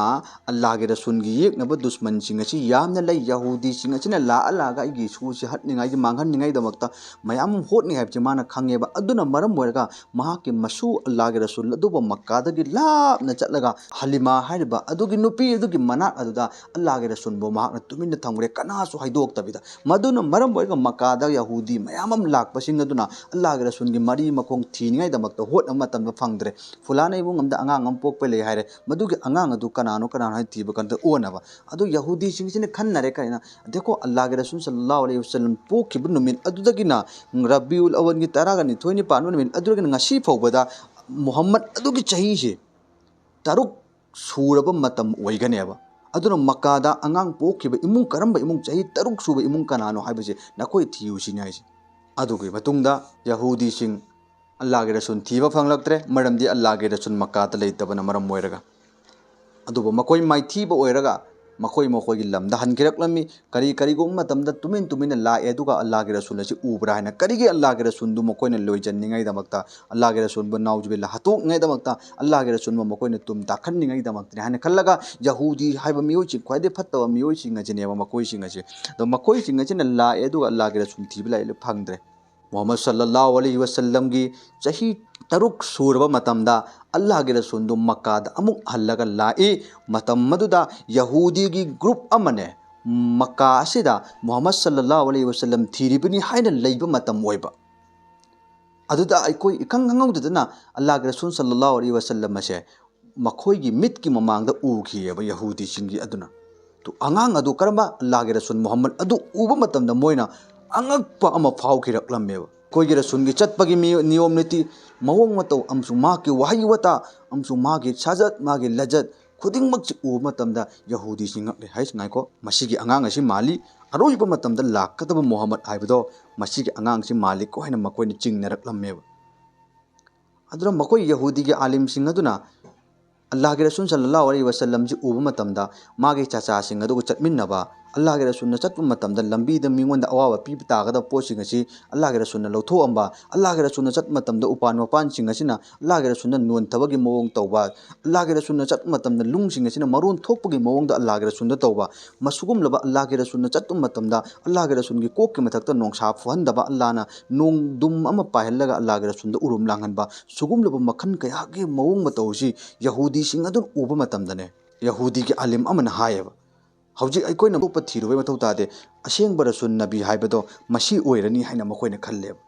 ꯑꯜꯂꯥꯍꯒꯤ ꯔꯁꯨꯜꯒꯤ ꯌꯦꯛꯅꯕ ꯗꯨꯁꯃꯟꯁꯤꯡ ꯑꯁꯤ ꯌꯥꯝꯅ ꯂꯩ꯫ ꯌꯍꯨꯗꯤꯁꯤꯡ ꯑꯁꯤꯅ ꯂꯥꯛꯑ ꯂꯥꯛꯑꯒ ꯑꯩꯒꯤ ꯏꯁꯨꯁꯤ ꯍꯥꯠꯅꯤꯡꯉꯥꯏꯒꯤ, ꯃꯥꯡꯍꯟꯅꯤꯡꯉꯥꯏꯗꯃꯛꯇ ꯃꯌꯥꯝ ꯑꯃ ꯍꯣꯠꯅꯩ ꯍꯥꯏꯕꯁꯤ ꯃꯥꯅ ꯈꯪꯉꯦꯕ꯫ ꯑꯗꯨꯅ ꯃꯔꯝ ꯑꯣꯏꯔꯒ ꯃꯍꯥꯛꯀꯤ ꯃꯁꯨ ꯑꯜꯂꯥꯍꯒꯤ ꯔꯁꯨꯜ ꯑꯗꯨꯕꯨ ꯃꯛꯀꯥꯗꯒꯤ ꯂꯥꯞꯅ ꯆꯠꯂꯒ ꯍꯂꯤꯃꯥ ꯍꯥꯏꯔꯤꯕ ꯑꯗꯨꯒꯤ ꯅꯨꯄꯤ ꯑꯗꯨꯒꯤ ꯃꯅꯥꯛ ꯑꯗꯨꯗ ꯑꯜꯂꯥꯍꯒꯤ ꯔꯁꯨꯜꯕꯨ ꯃꯍꯥꯛꯅ ꯇꯨꯃꯤꯟꯅ ꯊꯝꯈ꯭ꯔꯦ, ꯀꯅꯥꯁꯨ ꯍꯥꯏꯗꯣꯛꯇꯕꯤꯗ꯫ ꯃꯗꯨꯅ ꯃꯔꯝ ꯑꯣꯏꯔꯒ ꯃꯛꯀꯥꯗ ꯌꯍꯨꯗꯤ ꯃꯌꯥꯝ ꯑꯃ ꯂꯥꯛꯄꯁꯤꯡ ꯑꯗꯨꯅ ꯑꯜꯂꯥꯍꯒꯤ ꯔꯁꯨꯜꯒꯤ ꯃꯔꯤ ꯃꯈꯣꯡ ꯊꯤꯅꯤꯡꯉꯥꯏꯗꯃꯛꯇ ꯍꯣꯠꯅꯕ ꯃꯇꯝꯗ ꯐꯪꯗ꯭ꯔꯦ꯫ ꯐꯨꯂꯥꯅ ꯏꯃꯨꯡ ꯑꯃꯗ ꯑꯉꯥꯡ ꯑꯃ ꯄꯣꯛꯄ ꯂꯩ ꯍꯥꯏꯔꯦ, ꯃꯗꯨꯒꯤ ꯑꯉꯥꯡ ꯑꯗꯨ ꯀꯅꯥꯅꯣ, ꯀꯅꯥꯅꯣ ꯍꯥꯏꯅ ꯊꯤꯕ ꯀꯥꯟꯗ ꯑꯣꯟꯅꯕ꯫ ꯑꯗꯨ ꯌꯍꯨꯗꯤꯁꯤꯡꯁꯤꯅ ꯈꯟꯅꯔꯦ ꯀꯔꯤꯅ, "ꯑꯗꯦꯀꯣ, ꯑꯜꯂꯥꯍꯒꯤ ꯔꯁꯨꯜ ꯁꯜꯂꯜꯂꯥꯍꯨ ꯑꯂꯩꯍꯤ ꯋꯥꯁꯜꯂꯝ ꯄꯣꯛꯈꯤꯕ ꯅꯨꯃꯤꯠ ꯑꯗꯨꯗꯒꯤꯅ, ꯔꯕꯤꯎꯜ ꯑꯋꯜꯒꯤ ꯇꯔꯥꯒ ꯅꯤꯊꯣꯏꯅꯤ ꯄꯥꯟꯕ ꯅꯨꯃꯤꯠ ꯑꯗꯨꯗꯒꯤꯅ ꯉꯁꯤ ꯐꯥꯎꯕꯗ ꯃꯨꯍꯝꯃꯗ ꯑꯗꯨꯒꯤ ꯆꯍꯤꯁꯦ ꯇꯔꯨꯛ ꯁꯨꯔꯕ ꯃꯇꯝ ꯑꯣꯏꯒꯅꯦꯕ꯫ ꯑꯗꯨꯅ ꯃꯛꯀꯥꯗ ꯑꯉꯥꯡ ꯄꯣꯛꯈꯤꯕ ꯏꯃꯨꯡ, ꯀꯔꯝꯕ ꯏꯃꯨꯡ, ꯆꯍꯤ ꯇꯔꯨꯛ ꯁꯨꯕ ꯏꯃꯨꯡ ꯀꯅꯥꯅꯣ ꯍꯥꯏꯕꯁꯦ ꯅꯈꯣꯏ ꯊꯤꯌꯨ" ꯁꯤꯅꯤ ꯍꯥꯏꯁꯦ꯫ ꯑꯗꯨꯒꯤ ꯃꯇꯨꯡꯗ ꯌꯍꯨꯗꯤꯁꯤꯡ ꯑꯜꯂꯥꯍꯒꯤ ꯔꯁꯨꯜ ꯊꯤꯕ ꯐꯪꯂꯛꯇ꯭ꯔꯦ, ꯃꯔꯝꯗꯤ ꯑꯜꯂꯥꯍꯒꯤ ꯔꯁꯨꯜ ꯃꯛꯀꯥꯗ ꯂꯩꯇꯕꯅ ꯃꯔꯝ ꯑꯣꯏꯔꯒ꯫ ꯑꯗꯨꯕꯨ ꯃꯈꯣꯏ ꯃꯥꯏꯊꯤꯕ ꯑꯣꯏꯔꯒ ꯃꯈꯣꯏ ꯃꯈꯣꯏꯒꯤ ꯂꯝꯗ ꯍꯟꯈꯤꯔꯛꯂꯝꯃꯤ꯫ ꯀꯔꯤ ꯀꯔꯤꯒꯨꯝꯕ ꯃꯇꯝꯗ ꯇꯨꯃꯤꯟ ꯇꯨꯃꯤꯟꯅ ꯂꯥꯛꯑꯦ, ꯑꯗꯨꯒ ꯑꯜꯂꯥꯍꯒꯤ ꯔꯁꯨꯜ ꯑꯁꯤ ꯎꯕ꯭ꯔꯥ ꯍꯥꯏꯅ꯫ ꯀꯔꯤꯒꯤ? ꯑꯜꯂꯥꯍꯒꯤ ꯔꯁꯨꯜꯗꯨ ꯃꯈꯣꯏꯅ ꯂꯣꯏꯖꯟꯅꯤꯡꯉꯥꯏꯗꯃꯛꯇ, ꯑꯜꯂꯥꯍꯒꯤ ꯔꯁꯨꯜꯕꯨ ꯅꯥꯎꯖꯨꯕꯤꯜꯂꯥ ꯍꯥꯠꯇꯣꯛꯅꯤꯡꯉꯥꯏꯗꯃꯛꯇ, ꯑꯜꯂꯥꯍꯒꯤ ꯔꯁꯨꯜꯕꯨ ꯃꯈꯣꯏꯅ ꯇꯨꯝ ꯇꯥꯛꯍꯟꯅꯤꯡꯉꯥꯏꯗꯃꯛꯇꯅꯤ ꯍꯥꯏꯅ ꯈꯜꯂꯒ, ꯌꯍꯨꯗꯤ ꯍꯥꯏꯕ ꯃꯤꯑꯣꯏꯁꯤꯡ, ꯈ꯭ꯋꯥꯏꯗꯩ ꯐꯠꯇꯕ ꯃꯤꯑꯣꯏꯁꯤꯡ ꯑꯁꯤꯅꯦꯕ ꯃꯈꯣꯏꯁꯤꯡ ꯑꯁꯤ꯫ ꯑꯗꯣ ꯃꯈꯣꯏꯁꯤꯡ ꯑꯁꯤꯅ ꯂꯥꯛꯑꯦ, ꯑꯗꯨꯒ ꯑꯜꯂꯥꯍꯒꯤ ꯔꯁꯨꯜ ꯊꯤꯕ ꯂꯥꯛꯑꯦ, ꯐꯪꯗ꯭ꯔꯦ꯫ ꯃꯨꯍꯝꯃꯗ ꯁꯜꯂꯜꯂꯥꯍꯨ ꯑꯂꯩꯍꯤ ꯋꯁꯜꯂꯝꯒꯤ ꯆꯍꯤ ꯇꯔꯨꯛ ꯁꯨꯔꯕ ꯃꯇꯝꯗ ꯑꯜꯂꯥꯍꯒꯤ ꯔꯁꯨꯜꯗꯨ ꯃꯛꯀꯥꯗ ꯑꯃꯨꯛ ꯍꯜꯂꯒ ꯂꯥꯛꯏ꯫ ꯃꯇꯝ ꯑꯗꯨꯗ ꯌꯍꯨꯗꯤꯒꯤ ꯒ꯭ꯔꯨꯞ ꯑꯃꯅꯦ ꯃꯛꯀꯥ ꯑꯁꯤꯗ ꯃꯨꯍꯝꯃꯗ ꯁꯜꯂꯜꯂꯥꯍꯨ ꯑꯂꯩꯍꯤ ꯋꯁꯜꯂꯝ ꯊꯤꯔꯤꯕꯅꯤ ꯍꯥꯏꯅ ꯂꯩꯕ ꯃꯇꯝ ꯑꯣꯏꯕ꯫ ꯑꯗꯨꯗ ꯑꯩꯈꯣꯏ ꯏꯈꯪ ꯈꯪꯍꯧꯗꯗꯅ ꯑꯜꯂꯥꯍꯒꯤ ꯔꯁꯨꯜ ꯁꯜꯂꯜꯂꯥꯍꯨ ꯑꯂꯩꯍꯤ ꯋꯁꯜꯂꯝ ꯑꯁꯦ ꯃꯈꯣꯏꯒꯤ ꯃꯤꯠꯀꯤ ꯃꯃꯥꯡꯗ ꯎꯈꯤꯑꯕ ꯌꯍꯨꯗꯤꯁꯤꯡꯒꯤ ꯑꯗꯨꯅ꯫ ꯇꯨ, ꯑꯉꯥꯡ ꯑꯗꯨ ꯀꯔꯝꯕ? ꯑꯜꯂꯥꯍꯒꯤ ꯔꯁꯨꯜ ꯃꯨꯍꯝꯃꯗ ꯑꯗꯨ ꯎꯕ ꯃꯇꯝꯗ ꯃꯣꯏꯅ ꯑꯉꯛꯄ ꯑꯃ ꯐꯥꯎꯈꯤꯔꯛꯂꯝꯃꯦꯕ꯫ ꯑꯩꯈꯣꯏꯒꯤ ꯔꯁꯨꯜꯒꯤ ꯆꯠꯄꯒꯤ ꯃꯤ-, ꯅꯤꯌꯣꯝ ꯅꯤꯇꯤ, ꯃꯑꯣꯡ ꯃꯇꯧ, ꯑꯃꯁꯨꯡ ꯃꯍꯥꯛꯀꯤ ꯋꯥꯍꯩ ꯋꯥꯇꯥ, ꯑꯃꯁꯨꯡ ꯃꯥꯒꯤ ꯁꯥꯖꯠ, ꯃꯥꯒꯤ ꯂꯖꯠ ꯈꯨꯗꯤꯡꯃꯛꯁꯤ ꯎꯕ ꯃꯇꯝꯗ ꯌꯍꯨꯗꯤꯁꯤꯡ ꯉꯛꯂꯦ꯫ "ꯍꯩꯁ, ꯉꯥꯏꯈꯣ, ꯃꯁꯤꯒꯤ ꯑꯉꯥꯡ ꯑꯁꯤ ꯃꯥꯜꯂꯤ, ꯑꯔꯣꯏꯕ ꯃꯇꯝꯗ ꯂꯥꯛꯀꯗꯕ ꯃꯨꯍꯝꯃꯗ ꯍꯥꯏꯕꯗꯣ ꯃꯁꯤꯒꯤ ꯑꯉꯥꯡꯁꯤ ꯃꯥꯜꯂꯤꯀꯣ" ꯍꯥꯏꯅ ꯃꯈꯣꯏꯅ ꯆꯤꯡꯅꯔꯛꯂꯝꯃꯦꯕ꯫ ꯑꯗꯨꯅ ꯃꯈꯣꯏ ꯌꯍꯨꯗꯤꯒꯤ ꯑꯥꯂꯤꯝꯁꯤꯡ ꯑꯗꯨꯅ ꯑꯜꯂꯥꯍꯒꯤ ꯔꯁꯨꯜ ꯁꯜꯂꯜꯂꯥꯍꯨ ꯑꯂꯩꯍꯤ ꯋꯁꯜꯂꯝꯁꯤ ꯎꯕ ꯃꯇꯝꯗ, ꯃꯥꯒꯤ ꯆꯥꯆꯥꯁꯤꯡ ꯑꯗꯨꯒ ꯆꯠꯃꯤꯟꯅꯕ, ꯑꯜꯂꯥꯍꯒꯤ ꯔꯁꯨꯜꯅ ꯆꯠꯄ ꯃꯇꯝꯗ ꯂꯝꯕꯤꯗ ꯃꯤꯉꯣꯟꯗ ꯑꯋꯥꯕ ꯄꯤꯕ ꯇꯥꯒꯗꯕ ꯄꯣꯠꯁꯤꯡ ꯑꯁꯤ ꯑꯜꯂꯥꯍꯒꯤ ꯔꯁꯨꯜꯅ ꯂꯧꯊꯣꯛꯑꯝꯕ, ꯑꯜꯂꯥꯍꯒꯤ ꯔꯁꯨꯜꯅ ꯆꯠꯄ ꯃꯇꯝꯗ ꯎꯄꯥꯟ ꯋꯥꯄꯥꯟꯁꯤꯡ ꯑꯁꯤꯅ ꯑꯜꯂꯥꯍꯒꯤ ꯔꯁꯨꯜꯅ ꯅꯣꯟꯊꯕꯒꯤ ꯃꯑꯣꯡ ꯇꯧꯕ, ꯑꯜꯂꯥꯍꯒꯤ ꯔꯁꯨꯜꯅ ꯆꯠꯄ ꯃꯇꯝꯗ ꯂꯨꯡꯁꯤꯡ ꯑꯁꯤꯅ ꯃꯔꯣꯟ ꯊꯣꯛꯄꯒꯤ ꯃꯑꯣꯡꯗ ꯑꯜꯂꯥꯍꯒꯤ ꯔꯁꯨꯜꯗ ꯇꯧꯕ, ꯃꯁꯤꯒꯨꯝꯂꯕ ꯑꯜꯂꯥꯍꯒꯤ ꯔꯁꯨꯜꯅ ꯆꯠꯄ ꯃꯇꯝꯗ ꯑꯜꯂꯥꯍꯒꯤ ꯔꯁꯨꯜꯒꯤ ꯀꯣꯛꯀꯤ ꯃꯊꯛꯇ ꯅꯣꯡꯁꯥ ꯐꯨꯍꯟꯗꯕ, ꯑꯜꯂꯥꯍꯅ ꯅꯣꯡꯗꯨꯝ ꯑꯃ ꯄꯥꯏꯍꯜꯂꯒ ꯑꯜꯂꯥꯍꯒꯤ ꯔꯁꯨꯜꯗ ꯎꯔꯨꯝ ꯂꯥꯡꯍꯟꯕ, ꯁꯤꯒꯨꯝꯂꯕ ꯃꯈꯜ ꯀꯌꯥꯒꯤ ꯃꯑꯣꯡ ꯃꯇꯧ ꯑꯁꯤ ꯌꯍꯨꯗꯤꯁꯤꯡ ꯑꯗꯨꯅ ꯎꯕ ꯃꯇꯝꯗꯅꯦ, ꯌꯍꯨꯗꯤꯒꯤ ꯑꯥꯂꯤꯝ ꯑꯃꯅ ꯍꯥꯏꯌꯦꯕ, "ꯍꯧꯖꯤꯛ ꯑꯩꯈꯣꯏꯅ ꯑꯇꯣꯞꯄ ꯊꯤꯔꯨꯕꯩ ꯃꯊꯧ ꯇꯥꯗꯦ, ꯑꯁꯦꯡꯕ ꯔꯁꯨꯜ ꯅꯕꯤ ꯍꯥꯏꯕꯗꯣ ꯃꯁꯤ ꯑꯣꯏꯔꯅꯤ" ꯍꯥꯏꯅ ꯃꯈꯣꯏꯅ ꯈꯜꯂꯦꯕ꯫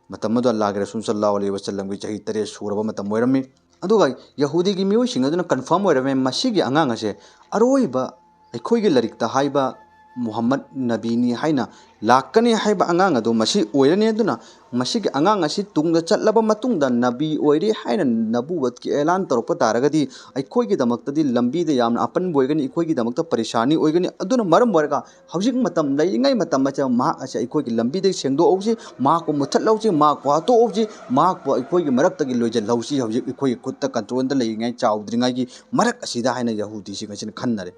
ꯃꯇꯝ ꯑꯗꯨ ꯑꯜꯂꯥꯍꯒꯤ ꯔꯁꯨꯜ ꯁꯜꯂꯜꯂꯥꯍꯨ ꯑꯂꯩꯍꯤ ꯋꯁꯜꯂꯝꯒꯤ ꯆꯍꯤ ꯇꯔꯦꯠ ꯁꯨꯔꯕ ꯃꯇꯝ ꯑꯣꯏꯔꯝꯃꯤ꯫ ꯑꯗꯨꯒ ꯌꯍꯨꯗꯤꯒꯤ ꯃꯤꯑꯣꯏꯁꯤꯡ ꯑꯗꯨꯅ ꯀꯟꯐꯥꯔꯝ ꯑꯣꯏꯔꯝꯃꯦ, ꯃꯁꯤꯒꯤ ꯑꯉꯥꯡ ꯑꯁꯦ ꯑꯔꯣꯏꯕ ꯑꯩꯈꯣꯏꯒꯤ ꯂꯥꯏꯔꯤꯛꯇ ꯍꯥꯏꯕ ꯃꯨꯍꯝꯃꯗ ꯅꯕꯤꯅꯤ ꯍꯥꯏꯅ ꯂꯥꯛꯀꯅꯤ ꯍꯥꯏꯕ ꯑꯉꯥꯡ ꯑꯗꯨ ꯃꯁꯤ ꯑꯣꯏꯔꯅꯤ꯫ ꯑꯗꯨꯅ ꯃꯁꯤꯒꯤ ꯑꯉꯥꯡ ꯑꯁꯤ ꯇꯨꯡꯗ ꯆꯠꯂꯕ ꯃꯇꯨꯡꯗ ꯅꯕꯤ ꯑꯣꯏꯔꯦ ꯍꯥꯏꯅ ꯅꯕꯨꯋꯠꯀꯤ ꯑꯦꯂꯥꯟ ꯇꯧꯔꯛꯄ ꯇꯥꯔꯒꯗꯤ ꯑꯩꯈꯣꯏꯒꯤꯗꯃꯛꯇꯗꯤ ꯂꯝꯕꯤꯗ ꯌꯥꯝꯅ ꯑꯄꯟꯕ ꯑꯣꯏꯒꯅꯤ, ꯑꯩꯈꯣꯏꯒꯤꯗꯃꯛꯇ ꯄꯔꯤꯁꯥꯅꯤ ꯑꯣꯏꯒꯅꯤ꯫ ꯑꯗꯨꯅ ꯃꯔꯝ ꯑꯣꯏꯔꯒ ꯍꯧꯖꯤꯛ ꯃꯇꯝ ꯂꯩꯔꯤꯉꯩ ꯃꯇꯝ ꯑꯁꯤꯗ ꯃꯍꯥꯛ ꯑꯁꯤ ꯑꯩꯈꯣꯏꯒꯤ ꯂꯝꯕꯤꯗꯒꯤ ꯁꯦꯡꯗꯣꯛꯍꯧꯁꯤ, ꯃꯍꯥꯛꯄꯨ ꯃꯨꯊꯠꯍꯧꯁꯤ, ꯃꯍꯥꯛꯄꯨ ꯍꯥꯠꯇꯣꯛꯍꯧꯁꯤ, ꯃꯍꯥꯛꯄꯨ ꯑꯩꯈꯣꯏꯒꯤ ꯃꯔꯛꯇꯒꯤ ꯂꯣꯏꯁꯤꯜꯍꯧꯁꯤ, ꯍꯧꯖꯤꯛ ꯑꯩꯈꯣꯏꯒꯤ ꯈꯨꯠꯇ ꯀꯟꯇ꯭ꯔꯣꯜꯗ ꯂꯩꯔꯤꯉꯩ, ꯆꯥꯎꯗ꯭ꯔꯤꯉꯩꯒꯤ ꯃꯔꯛ ꯑꯁꯤꯗ ꯍꯥꯏꯅ ꯌꯍꯨꯗꯤꯁꯤꯡ ꯑꯁꯤꯅ ꯈꯟꯅꯔꯦ꯫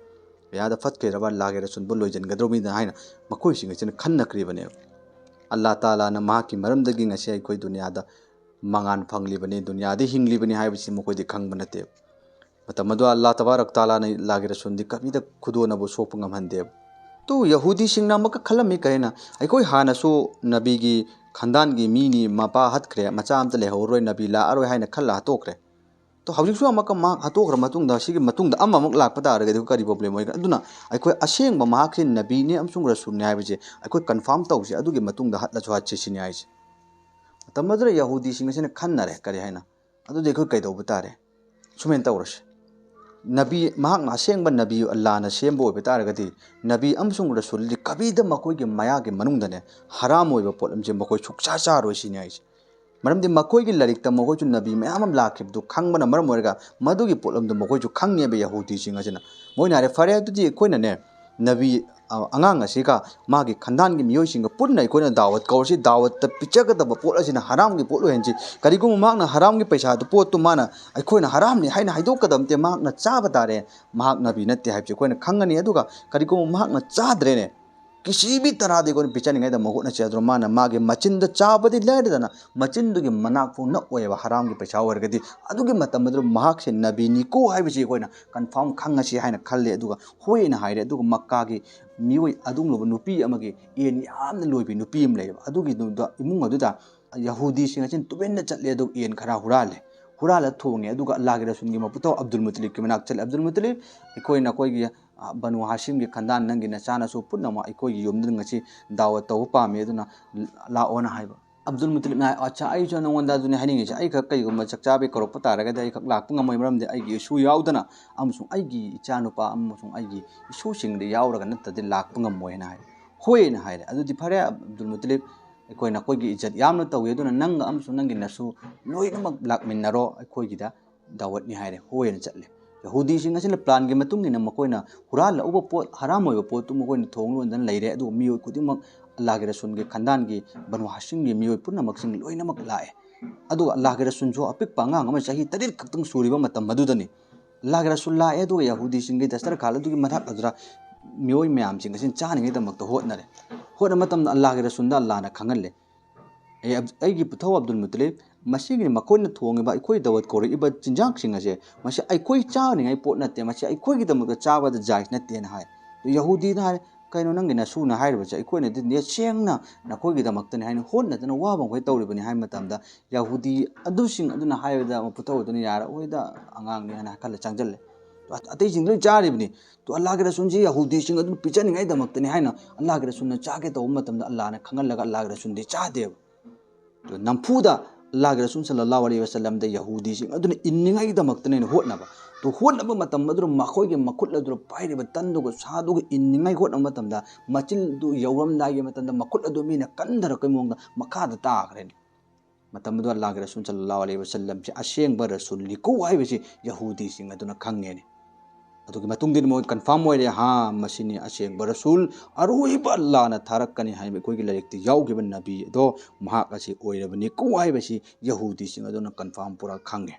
ꯃꯌꯥꯗ ꯐꯠꯈꯤꯗ꯭ꯔꯕ ꯑꯜꯂꯥꯍꯒꯤ ꯔꯁꯨꯜꯕꯨ ꯂꯣꯏꯁꯤꯟꯒꯗ꯭ꯔꯣꯃꯤꯅ ꯍꯥꯏꯅ ꯃꯈꯣꯏꯁꯤꯡ ꯑꯁꯤꯅ ꯈꯟꯅꯈ꯭ꯔꯤꯕꯅꯦꯕ꯫ ꯑꯜꯂꯥꯍ ꯇꯥꯂꯥꯅ ꯃꯍꯥꯛꯀꯤ ꯃꯔꯝꯗꯒꯤ ꯉꯁꯤ ꯑꯩꯈꯣꯏ ꯗꯨꯅꯤꯌꯥꯗ ꯃꯉꯥꯜ ꯐꯪꯂꯤꯕꯅꯤ, ꯗꯨꯅꯤꯌꯥꯗ ꯍꯤꯡꯂꯤꯕꯅꯤ ꯍꯥꯏꯕꯁꯤ ꯃꯈꯣꯏꯗꯤ ꯈꯪꯕ ꯅꯠꯇꯦꯕ꯫ ꯃꯇꯝ ꯑꯗꯨ ꯑꯜꯂꯥꯍ ꯇꯕꯥꯔꯛ ꯇꯥꯂꯥꯅ ꯑꯜꯂꯥꯍꯒꯤ ꯔꯁꯨꯜꯗꯤ ꯀꯕꯤꯗ ꯈꯨꯗꯣꯟꯅꯕꯨ ꯁꯣꯛꯄ ꯉꯝꯍꯟꯗꯦꯕ꯫ ꯇꯨ ꯌꯍꯨꯗꯤꯁꯤꯡꯅ ꯑꯃꯨꯛꯀ ꯈꯜꯂꯝꯃꯤ ꯀꯩꯅ, ꯑꯩꯈꯣꯏ ꯍꯥꯟꯅꯁꯨ ꯅꯕꯤꯒꯤ ꯈꯟꯗꯥꯟꯒꯤ ꯃꯤꯅꯤ, ꯃꯄꯥ ꯍꯠꯈ꯭ꯔꯦ, ꯃꯆꯥ ꯑꯝꯇ ꯂꯩꯍꯧꯔꯔꯣꯏ, ꯅꯕꯤ ꯂꯥꯛꯑꯔꯣꯏ ꯍꯥꯏꯅ ꯈꯜꯂ ꯍꯥꯠꯇꯣꯛꯈ꯭ꯔꯦ꯫ ꯇꯣ ꯍꯧꯖꯤꯛꯁꯨ ꯑꯃꯨꯛꯀ ꯃꯍꯥꯛ ꯍꯥꯠꯇꯣꯛꯈ꯭ꯔ ꯃꯇꯨꯡꯗ, ꯁꯤꯒꯤ ꯃꯇꯨꯡꯗ ꯑꯃꯃꯨꯛ ꯂꯥꯛꯄ ꯇꯥꯔꯒꯗꯤ ꯑꯩꯈꯣꯏ ꯀꯔꯤ ꯄ꯭ꯔꯣꯕ꯭ꯂꯦꯝ ꯑꯣꯏꯒꯅꯤ? ꯑꯗꯨꯅ ꯑꯩꯈꯣꯏ ꯑꯁꯦꯡꯕ ꯃꯍꯥꯛꯁꯤ ꯅꯕꯤꯅꯤ ꯑꯃꯁꯨꯡ ꯔꯁꯨꯜꯅꯤ ꯍꯥꯏꯕꯁꯦ ꯑꯩꯈꯣꯏ ꯀꯟꯐꯥꯔꯝ ꯇꯧꯁꯦ, ꯑꯗꯨꯒꯤ ꯃꯇꯨꯡꯗ ꯍꯠꯂꯁꯨ ꯍꯠꯁꯦ ꯁꯤꯅꯤ ꯍꯥꯏꯁꯦ꯫ ꯃꯇꯝ ꯑꯗꯨꯗ ꯌꯍꯨꯗꯤꯁꯤꯡ ꯑꯁꯤꯅ ꯈꯟꯅꯔꯦ, ꯀꯔꯤ ꯍꯥꯏꯅ, ꯑꯗꯨꯗꯤ ꯑꯩꯈꯣꯏ ꯀꯩꯗꯧꯕ ꯇꯥꯔꯦ? ꯁꯨꯃꯥꯏꯅ ꯇꯧꯔꯁꯤ, ꯅꯕꯤ, ꯃꯍꯥꯛꯅ ꯑꯁꯦꯡꯕ ꯅꯕꯤ, ꯑꯜꯂꯥꯅ ꯁꯦꯝꯕ ꯑꯣꯏꯕ ꯇꯥꯔꯒꯗꯤ, ꯅꯕꯤ ꯑꯃꯁꯨꯡ ꯔꯁꯨꯜꯗꯤ ꯀꯕꯤꯗ ꯃꯈꯣꯏꯒꯤ ꯃꯌꯥꯒꯤ ꯃꯅꯨꯡꯗꯅꯦ ꯍꯔꯥꯝ ꯑꯣꯏꯕ ꯄꯣꯠꯂꯝꯁꯦ ꯃꯈꯣꯏ ꯁꯨꯛꯆꯥ ꯆꯥꯔꯣꯏ ꯁꯤꯅꯤ ꯍꯥꯏꯁꯦ꯫ ꯃꯔꯝꯗꯤ ꯃꯈꯣꯏꯒꯤ ꯂꯥꯏꯔꯤꯛꯇ ꯃꯈꯣꯏꯁꯨ ꯅꯕꯤ ꯃꯌꯥꯝ ꯑꯃ ꯂꯥꯛꯈꯤꯕꯗꯨ ꯈꯪꯕꯅ ꯃꯔꯝ ꯑꯣꯏꯔꯒ ꯃꯗꯨꯒꯤ ꯄꯣꯠꯂꯝꯗꯨ ꯃꯈꯣꯏꯁꯨ ꯈꯪꯉꯦꯕ ꯌꯍꯨꯗꯤꯁꯤꯡ ꯑꯁꯤꯅ꯫ ꯃꯣꯏꯅ ꯍꯥꯏꯔꯦ, "ꯐꯔꯦ, ꯑꯗꯨꯗꯤ ꯑꯩꯈꯣꯏꯅꯅꯦ ꯅꯕꯤ, ꯑ, ꯑꯉꯥꯡ ꯑꯁꯤꯒ ꯃꯥꯒꯤ ꯈꯟꯗꯥꯟꯒꯤ ꯃꯤꯑꯣꯏꯁꯤꯡꯒ ꯄꯨꯟꯅ ꯑꯩꯈꯣꯏꯅ ꯗꯥꯋꯠ ꯀꯧꯔꯁꯤ, ꯗꯥꯋꯠꯇ ꯄꯤꯖꯒꯗꯕ ꯄꯣꯠ ꯑꯁꯤꯅ ꯍꯔꯥꯝꯒꯤ ꯄꯣꯠ ꯑꯣꯏꯍꯟꯁꯤ꯫ ꯀꯔꯤꯒꯨꯝꯕ ꯃꯍꯥꯛꯅ ꯍꯔꯥꯝꯒꯤ ꯄꯩꯁꯥꯗꯨ, ꯄꯣꯠꯇꯨ ꯃꯥꯅ ꯑꯩꯈꯣꯏꯅ ꯍꯔꯥꯝꯅꯤ ꯍꯥꯏꯅ ꯍꯥꯏꯗꯣꯛꯀꯗꯕ ꯅꯠꯇꯦ, ꯃꯍꯥꯛꯅ ꯆꯥꯕ ꯇꯥꯔꯦ, ꯃꯍꯥꯛ ꯅꯕꯤ ꯅꯠꯇꯦ ꯍꯥꯏꯕꯁꯤ ꯑꯩꯈꯣꯏꯅ ꯈꯪꯒꯅꯤ꯫ ꯑꯗꯨꯒ ꯀꯔꯤꯒꯨꯝꯕ ꯃꯍꯥꯛꯅ ꯆꯥꯗ꯭ꯔꯦꯅꯦ, ꯀꯤꯁꯤꯕꯤ ꯇꯔꯥꯗꯤ ꯑꯩꯈꯣꯏꯅ ꯄꯤꯖꯅꯤꯡꯉꯥꯏꯗꯃꯛ ꯍꯣꯠꯅꯁꯤ꯫ ꯑꯗꯨꯅ ꯃꯥꯅ ꯃꯥꯒꯤ ꯃꯆꯤꯟꯗ ꯆꯥꯕꯗꯤ ꯂꯥꯏꯔꯗꯅ ꯃꯆꯤꯟꯗꯨꯒꯤ ꯃꯅꯥꯛ ꯐꯥꯎ ꯅꯛꯑꯣꯏꯕ ꯍꯔꯥꯝꯒꯤ ꯄꯩꯁꯥ ꯑꯣꯏꯔꯒꯗꯤ, ꯑꯗꯨꯒꯤ ꯃꯇꯝ ꯑꯗꯨꯗ ꯃꯍꯥꯛꯁꯦ ꯅꯕꯤꯅꯤꯀꯣ ꯍꯥꯏꯕꯁꯤ ꯑꯩꯈꯣꯏꯅ ꯀꯟꯐꯥꯔꯝ ꯈꯪꯉꯁꯤ ꯍꯥꯏꯅ ꯈꯜꯂꯦ꯫ ꯑꯗꯨꯒ ꯍꯣꯏꯅ ꯍꯥꯏꯔꯦ꯫ ꯑꯗꯨꯒ ꯃꯛꯀꯥꯒꯤ ꯃꯤꯑꯣꯏ ꯑꯗꯨꯒꯨꯝꯂꯕ ꯅꯨꯄꯤ ꯑꯃꯒꯤ ꯌꯦꯟ ꯌꯥꯝꯅ ꯂꯣꯏꯕꯤ ꯅꯨꯄꯤ ꯑꯃ ꯂꯩꯌꯦꯕ꯫ ꯑꯗꯨꯒꯤꯗꯨꯗ ꯏꯃꯨꯡ ꯑꯗꯨꯗ ꯌꯍꯨꯗꯤꯁꯤꯡ ꯑꯁꯤꯅ ꯇꯨꯃꯤꯟꯅ ꯆꯠꯂꯦ, ꯑꯗꯨꯒ ꯌꯦꯟ ꯈꯔ ꯍꯨꯔꯥꯜꯂꯦ꯫ ꯍꯨꯔꯥꯜꯂ ꯊꯣꯡꯉꯦ꯫ ꯑꯗꯨꯒ ꯑꯜꯂꯥꯍꯒꯤ ꯔꯁꯨꯜꯒꯤ ꯃꯄꯨꯊꯧ ꯑꯕꯗꯨꯜ ꯃꯨꯇꯂꯤꯕꯀꯤ ꯃꯅꯥꯛ ꯆꯠꯂꯦ꯫ "ꯑꯕꯗꯨꯜ ꯃꯨꯇꯂꯤꯕ, ꯑꯩꯈꯣꯏ ꯅꯈꯣꯏꯒꯤ, ꯑ, ꯕꯅꯨ ꯍꯥꯁꯤꯝꯒꯤ ꯈꯟꯗꯥꯟ, ꯅꯪꯒꯤ ꯅꯆꯥꯅꯁꯨ ꯄꯨꯝꯅꯃꯛ ꯑꯩꯈꯣꯏꯒꯤ ꯌꯨꯝꯗ ꯉꯁꯤ ꯗꯥꯋꯠ ꯇꯧꯕ ꯄꯥꯝꯃꯤ, ꯑꯗꯨꯅ ꯂꯥꯛꯑꯣꯅ" ꯍꯥꯏꯕ꯫ ꯑꯕꯗꯨꯜ ꯃꯨꯇꯂꯤꯕꯅ ꯍꯥꯏ, "ꯑꯠꯆꯥ, ꯑꯩꯁꯨ ꯅꯉꯣꯟꯗ ꯑꯗꯨꯅꯤ ꯍꯥꯏꯅꯤꯡꯉꯤꯁꯦ꯫ ꯑꯩꯈꯛ ꯀꯩꯒꯨꯝꯕ ꯆꯥꯛ ꯆꯥꯕꯩ ꯀꯧꯔꯛꯄ ꯇꯥꯔꯒꯗꯤ ꯑꯩꯈꯛ ꯂꯥꯛꯄ ꯉꯝꯃꯣꯏ, ꯃꯔꯝꯗꯤ ꯑꯩꯒꯤ ꯏꯁꯨ ꯌꯥꯎꯗꯅ ꯑꯃꯁꯨꯡ ꯑꯩꯒꯤ ꯏꯆꯥꯅꯨꯄꯥ ꯑꯃꯁꯨꯡ ꯑꯩꯒꯤ ꯏꯁꯨꯁꯤꯡꯗ ꯌꯥꯎꯔꯒ ꯅꯠꯇ꯭ꯔꯗꯤ ꯂꯥꯛꯄ ꯉꯝꯃꯣꯏ" ꯍꯥꯏꯅ ꯍꯥꯏ꯫ "ꯍꯣꯏꯅ" ꯍꯥꯏꯔꯦ꯫ "ꯑꯗꯨꯗꯤ ꯐꯔꯦ, ꯑꯕꯗꯨꯜ ꯃꯨꯇꯂꯤꯕ, ꯑꯩꯈꯣꯏ ꯅꯈꯣꯏꯒꯤ ꯏꯖꯠ ꯌꯥꯝꯅ ꯇꯧꯏ, ꯑꯗꯨꯅ ꯅꯪꯒ ꯑꯃꯁꯨꯡ ꯅꯪꯒꯤ ꯅꯁꯨ ꯂꯣꯏꯅꯃꯛ ꯂꯥꯛꯃꯤꯟꯅꯔꯣ ꯑꯩꯈꯣꯏꯒꯤꯗ ꯗꯥꯋꯠꯅꯤ" ꯍꯥꯏꯔꯦ꯫ ꯍꯣꯏꯅ ꯆꯠꯂꯦ꯫ ꯌꯍꯨꯗꯤꯁꯤꯡ ꯑꯁꯤꯅ ꯄ꯭ꯂꯥꯟꯒꯤ ꯃꯇꯨꯡ ꯏꯟꯅ ꯃꯈꯣꯏꯅ ꯍꯨꯔꯥꯜꯂꯛꯎꯕ ꯄꯣꯠ, ꯍꯔꯥꯝ ꯑꯣꯏꯕ ꯄꯣꯠꯇꯨ ꯃꯈꯣꯏꯅ ꯊꯣꯡ ꯂꯣꯟꯗꯅ ꯂꯩꯔꯦ꯫ ꯑꯗꯨꯒ ꯃꯤꯑꯣꯏ ꯈꯨꯗꯤꯡꯃꯛ ꯑꯜꯂꯥꯍꯒꯤ ꯔꯁꯨꯜꯒꯤ ꯈꯟꯗꯥꯟꯒꯤ ꯕꯅꯨ ꯍꯥꯁꯤꯝꯒꯤ ꯃꯤꯑꯣꯏ ꯄꯨꯝꯅꯃꯛꯁꯤꯡ ꯂꯣꯏꯅꯃꯛ ꯂꯥꯛꯑꯦ꯫ ꯑꯗꯨꯒ ꯑꯜꯂꯥꯍꯒꯤ ꯔꯁꯨꯜꯁꯨ ꯑꯄꯤꯛꯄ ꯑꯉꯥꯡ ꯑꯃ, ꯆꯍꯤ ꯇꯔꯦꯠ ꯈꯛꯇꯪ ꯁꯨꯔꯤꯕ ꯃꯇꯝ ꯑꯗꯨꯗꯅꯤ꯫ ꯑꯜꯂꯥꯍꯒꯤ ꯔꯁꯨꯜ ꯂꯥꯛꯑꯦ, ꯑꯗꯨꯒ ꯌꯍꯨꯗꯤꯁꯤꯡꯒꯤ ꯗꯁꯇꯔ ꯈꯥꯜ ꯑꯗꯨꯒꯤ ꯃꯊꯛ ꯑꯗꯨꯗ ꯃꯤꯑꯣꯏ ꯃꯌꯥꯝꯁꯤꯡ ꯑꯁꯤꯅ ꯆꯥꯅꯤꯡꯉꯥꯏꯗꯃꯛꯇ ꯍꯣꯠꯅꯔꯦ꯫ ꯍꯣꯠꯅꯕ ꯃꯇꯝꯗ ꯑꯜꯂꯥꯍꯒꯤ ꯔꯁꯨꯜꯗ ꯑꯜꯂꯥꯍꯅ ꯈꯪꯍꯜꯂꯦ, "ꯑꯦ ꯑꯕ-, ꯑꯩꯒꯤ ꯄꯨꯊꯧ ꯑꯕꯗꯨꯜ ꯃꯨꯇꯂꯤꯕ, ꯃꯁꯤꯒꯤ ꯃꯈꯣꯏꯅ ꯊꯣꯡꯉꯤꯕ, ꯑꯩꯈꯣꯏ ꯗꯥꯋꯠ ꯀꯧꯔꯛꯏꯕ ꯆꯤꯟꯖꯥꯛꯁꯤꯡ ꯑꯁꯦ, ꯃꯁꯤ ꯑꯩꯈꯣꯏ ꯆꯥꯅꯤꯡꯉꯥꯏ ꯄꯣꯠ ꯅꯠꯇꯦ, ꯃꯁꯤ ꯑꯩꯈꯣꯏꯒꯤꯗꯃꯛꯇ ꯆꯥꯕꯗ ꯖꯥꯏꯖ ꯅꯠꯇꯦꯅ" ꯍꯥꯏ꯫ ꯑꯗꯨ ꯌꯍꯨꯗꯤꯅ ꯍꯥꯏ, "ꯀꯩꯅꯣ, ꯅꯪꯒꯤ ꯅꯁꯨꯅ ꯍꯥꯏꯔꯤꯕꯁꯦ ꯑꯩꯈꯣꯏꯅꯗꯤ ꯅꯦꯠꯁꯦꯡꯅ ꯅꯈꯣꯏꯒꯤꯗꯃꯛꯇꯅꯤ ꯍꯥꯏꯅ ꯍꯣꯠꯅꯗꯅ ꯋꯥꯕ ꯃꯈꯩ ꯇꯧꯔꯤꯕꯅꯤ" ꯍꯥꯏꯕ ꯃꯇꯝꯗ, ꯌꯍꯨꯗꯤ ꯑꯗꯨꯁꯤꯡ ꯑꯗꯨꯅ ꯍꯥꯏꯕꯗ ꯄꯨꯊꯧ ꯑꯗꯨꯅ, "ꯌꯥꯔꯛꯑꯣꯏꯗ, ꯑꯉꯥꯡꯅꯤ" ꯍꯥꯏꯅ ꯈꯜꯂ ꯆꯪꯁꯤꯜꯂꯦ꯫ ꯑꯇꯩꯁꯤꯡ ꯂꯣꯏ ꯆꯥꯔꯤꯕꯅꯤ꯫ ꯑꯗꯣ ꯑꯜꯂꯥꯍꯒꯤ ꯔꯁꯨꯜꯁꯤ ꯌꯍꯨꯗꯤꯁꯤꯡ ꯑꯗꯨꯅ ꯄꯤꯖꯅꯤꯡꯉꯥꯏꯗꯃꯛꯇꯅꯤ ꯍꯥꯏꯅ ꯑꯜꯂꯥꯍꯒꯤ ꯔꯁꯨꯜꯅ ꯆꯥꯒꯦ ꯇꯧꯕ ꯃꯇꯝꯗ, ꯑꯜꯂꯥꯍꯅ ꯈꯪꯍꯜꯂꯒ ꯑꯜꯂꯥꯍꯒꯤ ꯔꯁꯨꯜꯗꯤ ꯆꯥꯗꯦꯕ꯫ ꯑꯗꯣ ꯅꯝꯐꯨꯗ ꯑꯜꯂꯥꯍꯒꯤ ꯔꯁꯨꯜ ꯁꯜꯂꯜꯂꯥꯍꯨ ꯑꯂꯩꯍꯤ ꯋꯥꯁꯜꯂꯝꯗ ꯌꯍꯨꯗꯤꯁꯤꯡ ꯑꯗꯨꯅ ꯏꯟꯅꯤꯡꯉꯥꯏꯒꯤꯗꯃꯛꯇꯅꯦꯅ ꯍꯣꯠꯅꯕ꯫ ꯑꯗꯣ ꯍꯣꯠꯅꯕ ꯃꯇꯝ ꯑꯗꯨꯗ ꯃꯈꯣꯏꯒꯤ ꯃꯈꯨꯠ ꯑꯗꯨꯗ ꯄꯥꯏꯔꯤꯕ ꯇꯟꯗꯨꯒ ꯁꯥꯗꯨꯒ ꯏꯟꯅꯤꯡꯉꯥꯏ ꯍꯣꯠꯅꯕ ꯃꯇꯝꯗ, ꯃꯆꯤꯟꯗꯨ ꯌꯧꯔꯝꯗꯥꯏꯒꯤ ꯃꯇꯝꯗ ꯃꯈꯨꯠ ꯑꯗꯨ ꯃꯤꯅ ꯀꯟꯊꯔꯛꯄꯒꯤ ꯃꯑꯣꯡꯗ ꯃꯈꯥꯗ ꯇꯥꯈ꯭ꯔꯦꯅꯦ꯫ ꯃꯇꯝ ꯑꯗꯨꯗ ꯑꯜꯂꯥꯍꯒꯤ ꯔꯁꯨꯜ ꯁꯜꯂꯜꯂꯥꯍꯨ ꯑꯂꯩꯍꯤ ꯋꯥꯁꯜꯂꯝꯁꯦ ꯑꯁꯦꯡꯕ ꯔꯁꯨꯜꯅꯤꯀꯣ ꯍꯥꯏꯕꯁꯤ ꯌꯍꯨꯗꯤꯁꯤꯡ ꯑꯗꯨꯅ ꯈꯪꯉꯦꯅꯦ꯫ ꯑꯗꯨꯒꯤ ꯃꯇꯨꯡꯗꯗꯤ ꯃꯣꯏ ꯀꯟꯐꯥꯔꯝ ꯑꯣꯏꯔꯦ, "ꯍꯥ, ꯃꯁꯤꯅꯤ ꯑꯁꯦꯡꯕ ꯔꯁꯨꯜ, ꯑꯔꯣꯏꯕ ꯑꯜꯂꯥꯍꯅ ꯊꯥꯔꯛꯀꯅꯤ ꯍꯥꯏꯕ ꯑꯩꯈꯣꯏꯒꯤ ꯂꯥꯏꯔꯤꯛꯇ ꯌꯥꯎꯈꯤꯕ ꯅꯕꯤ ꯑꯗꯣ ꯃꯍꯥꯛ ꯑꯁꯤ ꯑꯣꯏꯔꯕꯅꯤꯀꯣ" ꯍꯥꯏꯕꯁꯤ ꯌꯍꯨꯗꯤꯁꯤꯡ ꯑꯗꯨꯅ ꯀꯟꯐꯥꯔꯝ ꯄꯨꯔꯥ ꯈꯪꯉꯦ꯫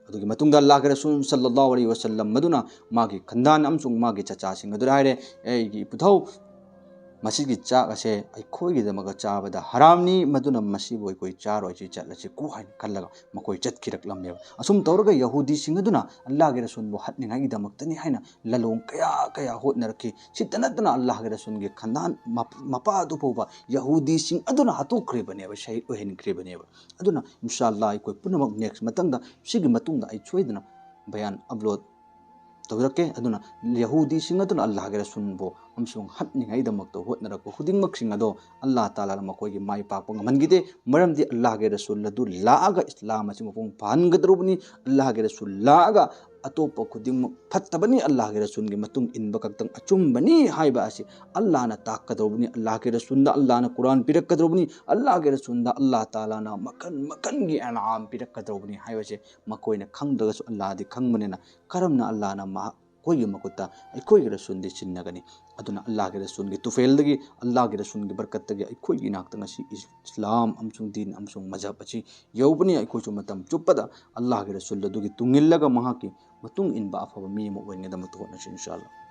ꯑꯗꯨꯒꯤ ꯃꯇꯨꯡꯗ ꯑꯜꯂꯥꯍꯒꯤ ꯔꯁꯨꯜ ꯁꯜꯂꯜꯂꯥꯍꯨ ꯑꯂꯩꯍꯤ ꯋꯥꯁꯜꯂꯝ ꯑꯗꯨꯅ ꯃꯥꯒꯤ ꯈꯟꯗꯥꯟ ꯑꯃꯁꯨꯡ ꯃꯥꯒꯤ ꯆꯆꯥꯁꯤꯡ ꯑꯗꯨꯗ ꯍꯥꯏꯔꯦ, "ꯑꯦ ꯑꯩꯒꯤ ꯏꯄꯨꯊꯧ, ꯃꯁꯤꯒꯤ ꯆꯥꯛ ꯑꯁꯦ ꯑꯩꯈꯣꯏꯒꯤꯗꯃꯛꯇ ꯆꯥꯕꯗ ꯍꯔꯥꯝꯅꯤ, ꯃꯗꯨꯅ ꯃꯁꯤꯕꯨ ꯑꯩꯈꯣꯏ ꯆꯥꯔꯣꯏꯁꯤ, ꯆꯠꯂꯁꯤꯀꯣ" ꯍꯥꯏꯅ ꯈꯜꯂꯒ ꯃꯈꯣꯏ ꯆꯠꯈꯤꯔꯛꯂꯝꯃꯦꯕ꯫ ꯑꯁꯨꯝ ꯇꯧꯔꯒ ꯌꯍꯨꯗꯤꯁꯤꯡ ꯑꯗꯨꯅ ꯑꯜꯂꯥꯍꯒꯤ ꯔꯁꯨꯜꯕꯨ ꯍꯥꯠꯅꯤꯡꯉꯥꯏꯒꯤꯗꯃꯛꯇꯅꯤ ꯍꯥꯏꯅ ꯂꯂꯣꯡ ꯀꯌꯥ ꯀꯌꯥ ꯍꯣꯠꯅꯔꯛꯈꯤ꯫ ꯁꯤꯇ ꯅꯠꯇꯅ ꯑꯜꯂꯥꯍꯒꯤ ꯔꯁꯨꯜꯒꯤ ꯈꯟꯗꯥꯟ ꯃꯞ-, ꯃꯄꯥ ꯑꯗꯨ ꯐꯥꯎꯕ ꯌꯍꯨꯗꯤꯁꯤꯡ ꯑꯗꯨꯅ ꯍꯥꯠꯇꯣꯛꯈ꯭ꯔꯤꯕꯅꯦꯕ, ꯁꯍꯤꯗ ꯑꯣꯏꯍꯟꯈ꯭ꯔꯤꯕꯅꯦꯕ꯫ ꯑꯗꯨꯅ ꯏꯟꯁꯥ ꯑꯜꯂꯥꯍ ꯑꯩꯈꯣꯏ ꯄꯨꯝꯅꯃꯛ ꯅꯦꯛꯁ ꯃꯊꯪꯗ ꯁꯤꯒꯤ ꯃꯇꯨꯡꯗ ꯑꯩ ꯁꯣꯏꯗꯅ ꯕꯌꯥꯟ ꯑꯞꯂꯣꯗ ꯇꯧꯖꯔꯛꯀꯦ꯫ ꯑꯗꯨꯅ ꯌꯍꯨꯗꯤꯁꯤꯡ ꯑꯗꯨꯅ ꯑꯜꯂꯥꯍꯒꯤ ꯔꯁꯨꯜꯕꯨ ꯑꯃꯁꯨꯡ ꯍꯥꯠꯅꯤꯡꯉꯥꯏꯗꯃꯛꯇ ꯍꯣꯠꯅꯔꯛꯄ ꯈꯨꯗꯤꯡꯃꯛꯁꯤꯡ ꯑꯗꯣ ꯑꯜꯂꯥꯍ ꯇꯥꯂꯥꯅ ꯃꯈꯣꯏꯒꯤ ꯃꯥꯏ ꯄꯥꯛꯄ ꯉꯝꯍꯟꯈꯤꯗꯦ꯫ ꯃꯔꯝꯗꯤ ꯑꯜꯂꯥꯍꯒꯤ ꯔꯁꯨꯜ ꯑꯗꯨ ꯂꯥꯛꯑꯒ ꯏꯁꯂꯥꯝ ꯑꯁꯤ ꯃꯄꯨꯡ ꯐꯥꯍꯟꯒꯗꯧꯔꯕꯅꯤ꯫ ꯑꯜꯂꯥꯍꯒꯤ ꯔꯁꯨꯜ ꯂꯥꯛꯑꯒ ꯑꯇꯣꯞꯄ ꯈꯨꯗꯤꯡꯃꯛ ꯐꯠꯇꯕꯅꯤ, ꯑꯜꯂꯥꯍꯒꯤ ꯔꯁꯨꯜꯒꯤ ꯃꯇꯨꯡ ꯏꯟꯕ ꯈꯛꯇꯪ ꯑꯆꯨꯝꯕꯅꯤ ꯍꯥꯏꯕ ꯑꯁꯤ ꯑꯜꯂꯥꯍꯅ ꯇꯥꯛꯀꯗꯧꯔꯕꯅꯤ꯫ ꯑꯜꯂꯥꯍꯒꯤ ꯔꯁꯨꯜꯗ ꯑꯜꯂꯥꯍꯅ ꯀꯨꯔꯥꯟ ꯄꯤꯔꯛꯀꯗꯧꯔꯕꯅꯤ꯫ ꯑꯜꯂꯥꯍꯒꯤ ꯔꯁꯨꯜꯗ ꯑꯜꯂꯥꯍ ꯇꯥꯂꯥꯅ ꯃꯈꯜ ꯃꯈꯜꯒꯤ ꯑꯦꯅꯥꯝ ꯄꯤꯔꯛꯀꯗꯧꯔꯕꯅꯤ ꯍꯥꯏꯕꯁꯦ ꯃꯈꯣꯏꯅ ꯈꯪꯗ꯭ꯔꯒꯁꯨ ꯑꯜꯂꯥꯍꯗꯤ ꯈꯪꯕꯅꯤꯅ, ꯀꯔꯝꯅ ꯑꯜꯂꯥꯍꯅ ꯃꯍꯥꯛ ꯑꯩꯈꯣꯏꯒꯤ ꯃꯈꯨꯠꯇ ꯑꯩꯈꯣꯏꯒꯤ ꯔꯁꯨꯜꯗꯤ ꯁꯤꯟꯅꯒꯅꯤ? ꯑꯗꯨꯅ ꯑꯜꯂꯥꯍꯒꯤ ꯔꯁꯨꯜꯒꯤ ꯇꯨꯐꯦꯜꯗꯒꯤ, ꯑꯜꯂꯥꯍꯒꯤ ꯔꯁꯨꯜꯒꯤ ꯕꯔꯀꯠꯇꯒꯤ ꯑꯩꯈꯣꯏꯒꯤ ꯏꯅꯥꯛꯇ ꯉꯁꯤ ꯏꯁꯂꯥꯝ ꯑꯃꯁꯨꯡ ꯗꯤꯟ ꯑꯃꯁꯨꯡ ꯃꯖꯍꯕ ꯑꯁꯤ ꯌꯧꯕꯅꯤ꯫ ꯑꯩꯈꯣꯏꯁꯨ ꯃꯇꯝ ꯆꯨꯞꯄꯗ ꯑꯜꯂꯥꯍꯒꯤ ꯔꯁꯨꯜ ꯑꯗꯨꯒꯤ ꯇꯨꯡ ꯏꯜꯂꯒ ꯃꯍꯥꯛꯀꯤ ꯃꯇꯨꯡ ꯏꯟꯕ ꯑꯐꯕ ꯃꯤ ꯑꯃ ꯑꯣꯏꯅꯉꯥꯏꯗꯃꯛꯇ ꯍꯣꯠꯅꯁꯤ, ꯏꯟꯁꯥ ꯑꯜꯂꯥꯍ꯫